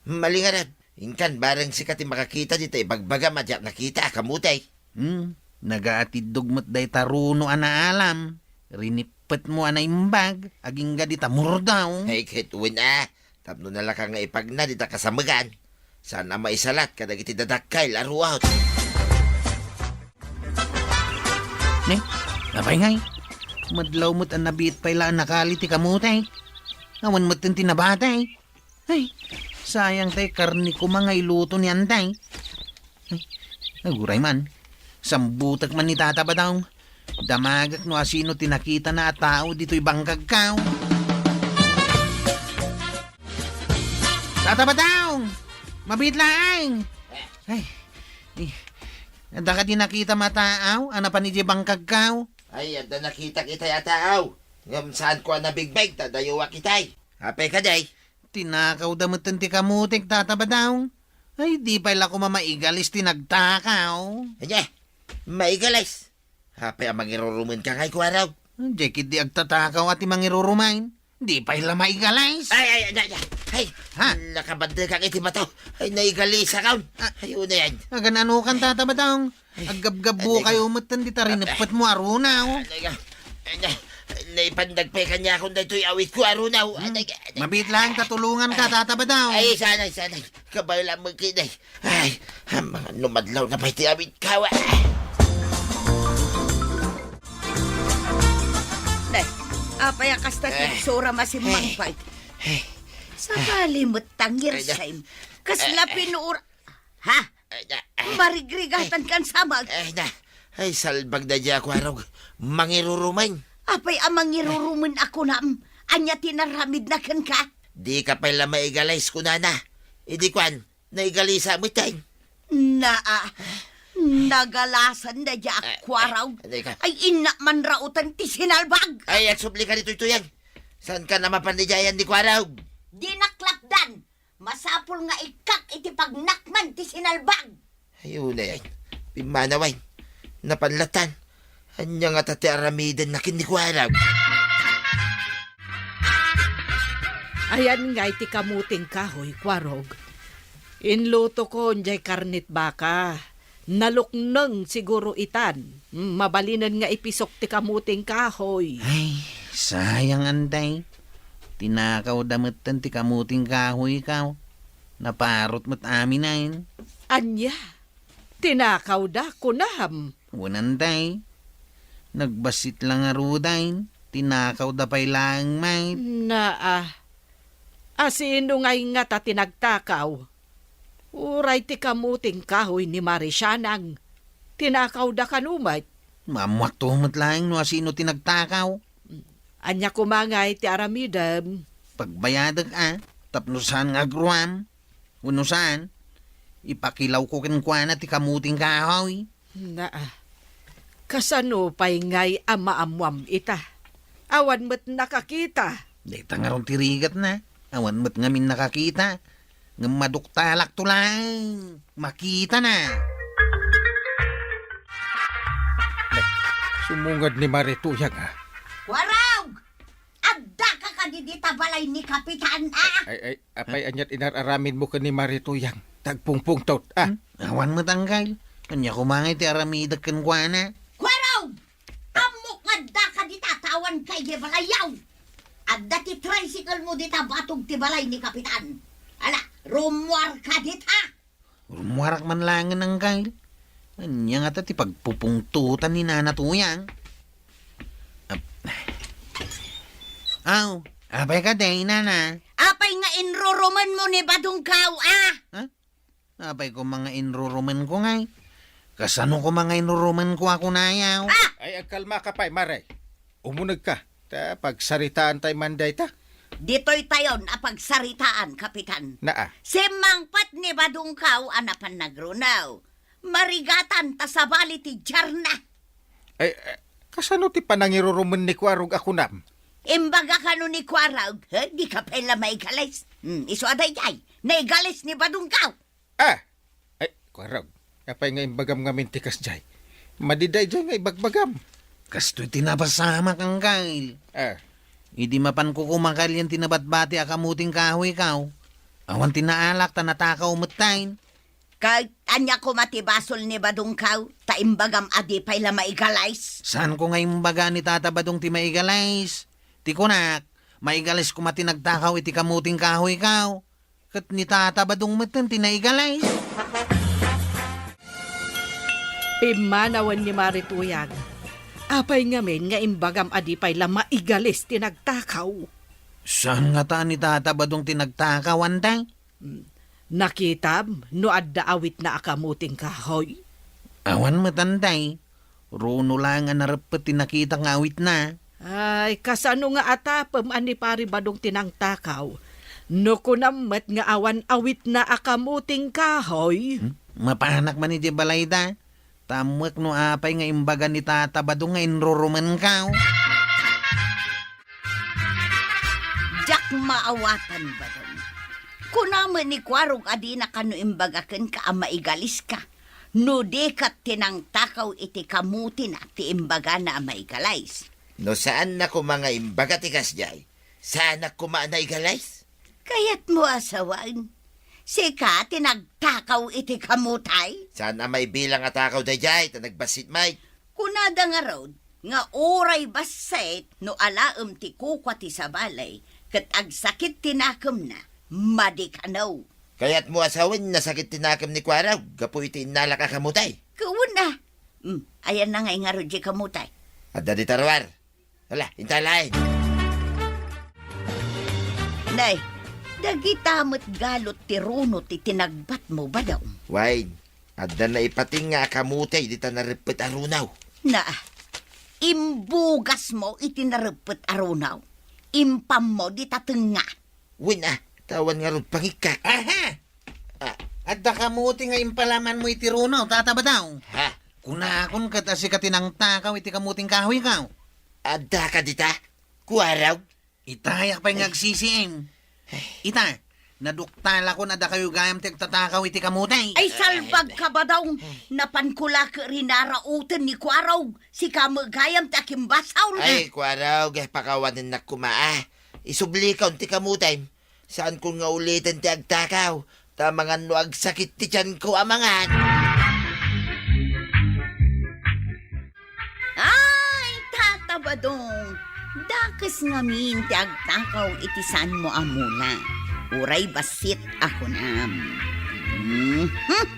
Malingarad. Inkan bareng sika ti makakita dita ibagbagam a diak nakita a kamuti. Hmm, nagaatiddog met dayta runo a naalam. Rinippetmo a naimbag, agingga dita murdaw. Ay, ket wen a, tapno nalaka nga ipagna dita kasamegan. Saan a maisalat kadagiti dadakkel a ruot. Ne, apay ngay? Madlaw met a nabiit pay la a nakali ti kamuti. Awan met ti nabati. Ay, sayang tay karne koma nga iluto ni Antay. Ay, aguray man. Sambutek man ni Tata Badong. Damagek no asino ti nakitana a tao ditoy bangkagko. Tata Badong! Mabiit laeng! Ay, eh, adda kadi nakitam a tao a napan idiay bangkagko? Ay, adda nakitak itay a tao. Ngem saanko a nabigbeg ta dayuak itay. Apay kadi? Tinakawda metten ti kamutik, Tata Badong. Ay, di pay la koma maigalis ti nagtakaw. Ania? Maigalis? Apay a mangirurumenka ngay, Kuarog? Diay ketdi agtatakaw a ti mangirurumen. Di pay la maigalis. Ay, ay, ay, ay, ay. Ha? Nakabandekak iti bato. Ay, naigalis akon. Ah. Ay, unay. Agan-anokan, Tata Badong? Ay, aggabgabbukayo metten dita rinippetmo a runo. Ay, ay, ay, naipandag pay kaniakon daytoy awitko a runo. Hmm. Ay, ay, ay. Mabiit laeng ta tulonganka, Tata Badong. Ay, sanay, sanay. Kabay lang mo kini. Ay, mangano madlaw na pay ti awitko. Nay, apay a kasta ti itsura, masimmang pay. Ay. Sakali met ta ngirsem. Kasla pinuor-, ha? Ay, na, ay. Marigrigatankan samag. Ay, na. Ay, salbag daydiay a Kuarog. Mangirurumen. Apay a mangirurumen a kunam? Ania ti naramidna kenka? Dika pay la maigalis, kunana. Idi kuan, naigalisa metten. Naa, nagalasan daydiay a Kuarog. Ay, ay, ay, ay. Ay, innak manraoten ti sinalbag. Ay, agsublika ditoy tuyang. Saanka a mapan idiay ni Kuarog? Dinak lapdan. Masapul nga ikkak iti pagnakman ti sinalbag. Ay, unay, ay. Pimmanaw, ay. Napan latan. Ania ngata ti aramidenna ken ni Kuarog? Ayan ngay ti kamuting kahoy, Kuarog. Inlutokon diay karnet baka. Nalukneng siguro itan. Mm, mabalinen nga ipisok ti kamuting kahoy. Ay, sayang, Antay. Tinakawda metten ti kamuting kahoy, kaw. Naparot met amin, ay. Ania? Tinakawda, kunam? Wen, Antay. Nagbassit la ngaruden. Tinakawda pay laeng met. Naa. Asino ngay ngata ti nagtakaw? Uray ti kamuting kahoy ni Mari Sianang, tinakawda kano met. Maammoakto met laeng no asino ti nagtakaw. Ania koma ngay ti aramidem? Pagbayadek a, tapno saan nga agruam. Wenno saan, ipakilawko kenkuana ti kamuting kahoy. Naa, kasano pay ngay a maammuam ita? Awan met nakakita. Dayta ngarud ti rigatna. Awan met ngamin nakakita. Ngem maduktalakto laeng. Makitana. Sumunged ni Mari Tuyang, a. Kuarog! Addaka kadi dita balay ni Kapitan, a? Ay, ay, apay, ania ti inar-aramidmo ken ni Mari Tuyang? Tagpungpungtot, a? Hmm? Awan met, Angkal. Ania koma ngay ti aramidek kenkuana? Kuarog! Ammok nga addaka dita, ta awanka idiay balayaw. Adda ti tricycle mo dita batog ti balay ni Kapitan. Ala, rummuarka dita. Rummuarak man laengen, Angkal. Ania ngata ti pagpupungtotan ni Nana Tuyang? Ap-, Aw, apay kadi, Nana? Apay nga inrurumenmo ni Badongkaw, a? Ha? Apay koma nga inrurumenko ngay? Kasano koma nga inrurumenko a kunayo? Ah! Ay, agkalmaka pay, Mare. Umunegka. Ta pagsaritaantay man dayta. Ditoytayon a pagsaritaan, Kapitan. Naa. Simmangpet ni Badongkaw a napan nagrunaw. Marigatan ta sabali ti diarna. Ay, eh, kasano ti panangirurumen ni Kuarog a kunam? Imbaga kano ni Kuarog, he, dika pay la maigalis. Hmm, isu a daydiay, naigalis ni Badongkaw. Ah! Ay, Kuarog, apay nga imbagam ngamin ti kasdiay? Madi daydiay nga ibagbagam. Kastoy ti napasamak, Angkel. Ah. Idi mapanko koma kalian ti nabatbati a kamuting kahoykaw, awan ti naalak ta natakaw metten. Ket ania koma ti basol ni Badongkaw, ta imbagam a di pay la maigalis? Saanko nga imbaga ni Tata Badong ti maigalis? Ti kunak, maigalis koma ti nagtakaw iti kamuting kahoykaw. Ket ni Tata Badong metten ti naigalis. Pimmanawen ni Mare Tuyang. Apay ngamin nga imbagam a di pay la maigalis ti nagtakaw? Saan ngata ni Tata Badong ti nagtakaw, Antay? Hmm. Nakitam no adda awitna a kamuting kahoy? Awan met, Antay. Runo laeng a nareppet ti nakitak nga awitna. Ay, kasano nga atapem a ni Pari Badong ti nangtakaw? No kunam met nga awan awitna a kamuting kahoy? Hmm? Mapanak man idiay balayda. Tammek no apay nga imbaga ni Tata Badong nga inrurumenkaw. Diak maawatan, Badong. Kuna met ni Kuarog a dina kano imbaga kenka a maigaliska. No di ket ti nangtakaw iti kamutina ti imbagana a maigalis. No saanna koma nga imbaga ti kasdiay, saanak koma a naigalis? Kayatmo a sawen, sika ti nagtakaw iti kamutay? Saan a maibilang a takaw daydiay ta nagbassit met. Kunada ngarud nga uray bassit no alaem ti kukua ti sabali ket agsakit ti nakemna, madi kano. Kayatmo a sawen, nasakit ti nakem ni Kuarog gapu iti innalak a kamutay? Ket wen a. Hmm, ayanna ngay ngarud diay kamutay? Adda dita ruar. Hala, intay laeng. Nay, dagita met galut ti runo ti tinagbatmo, Badong. Wen, adda naipatengnga a kamutay dita nareppet a runo. Na, imbugasmo iti nareppet a runo. Impammo dita tengnga. Wen a, ta awan ngarud pangikkak. Aha! Ah. Adda kamuti nga impalamanmo iti runo, Tata Badong. Ha? Kunakon ket a sika ti nangtakaw iti kamuting kahoykaw. Adda ka dita? Kuarog? Itayak pay nga agsisiim. Ita, naduktalakon a dakayo gayam ti agtatakaw iti kamuti. Ay, salbag ka, Badong. Napanko la ket rinarauten ni Kuarog. Sika met gayam ti akimbasol. Ay, Kuarog, eh, pakawanennak koma, ah. Isublikon ti kamutim. Saanko nga uliten ti agtakaw, ta amangan no agsakit ti tianko amangan. Ay, Tata Badong, dakes ngamin ti agtakaw iti saanmo a mula. Uray bassit a kunam. Mhm.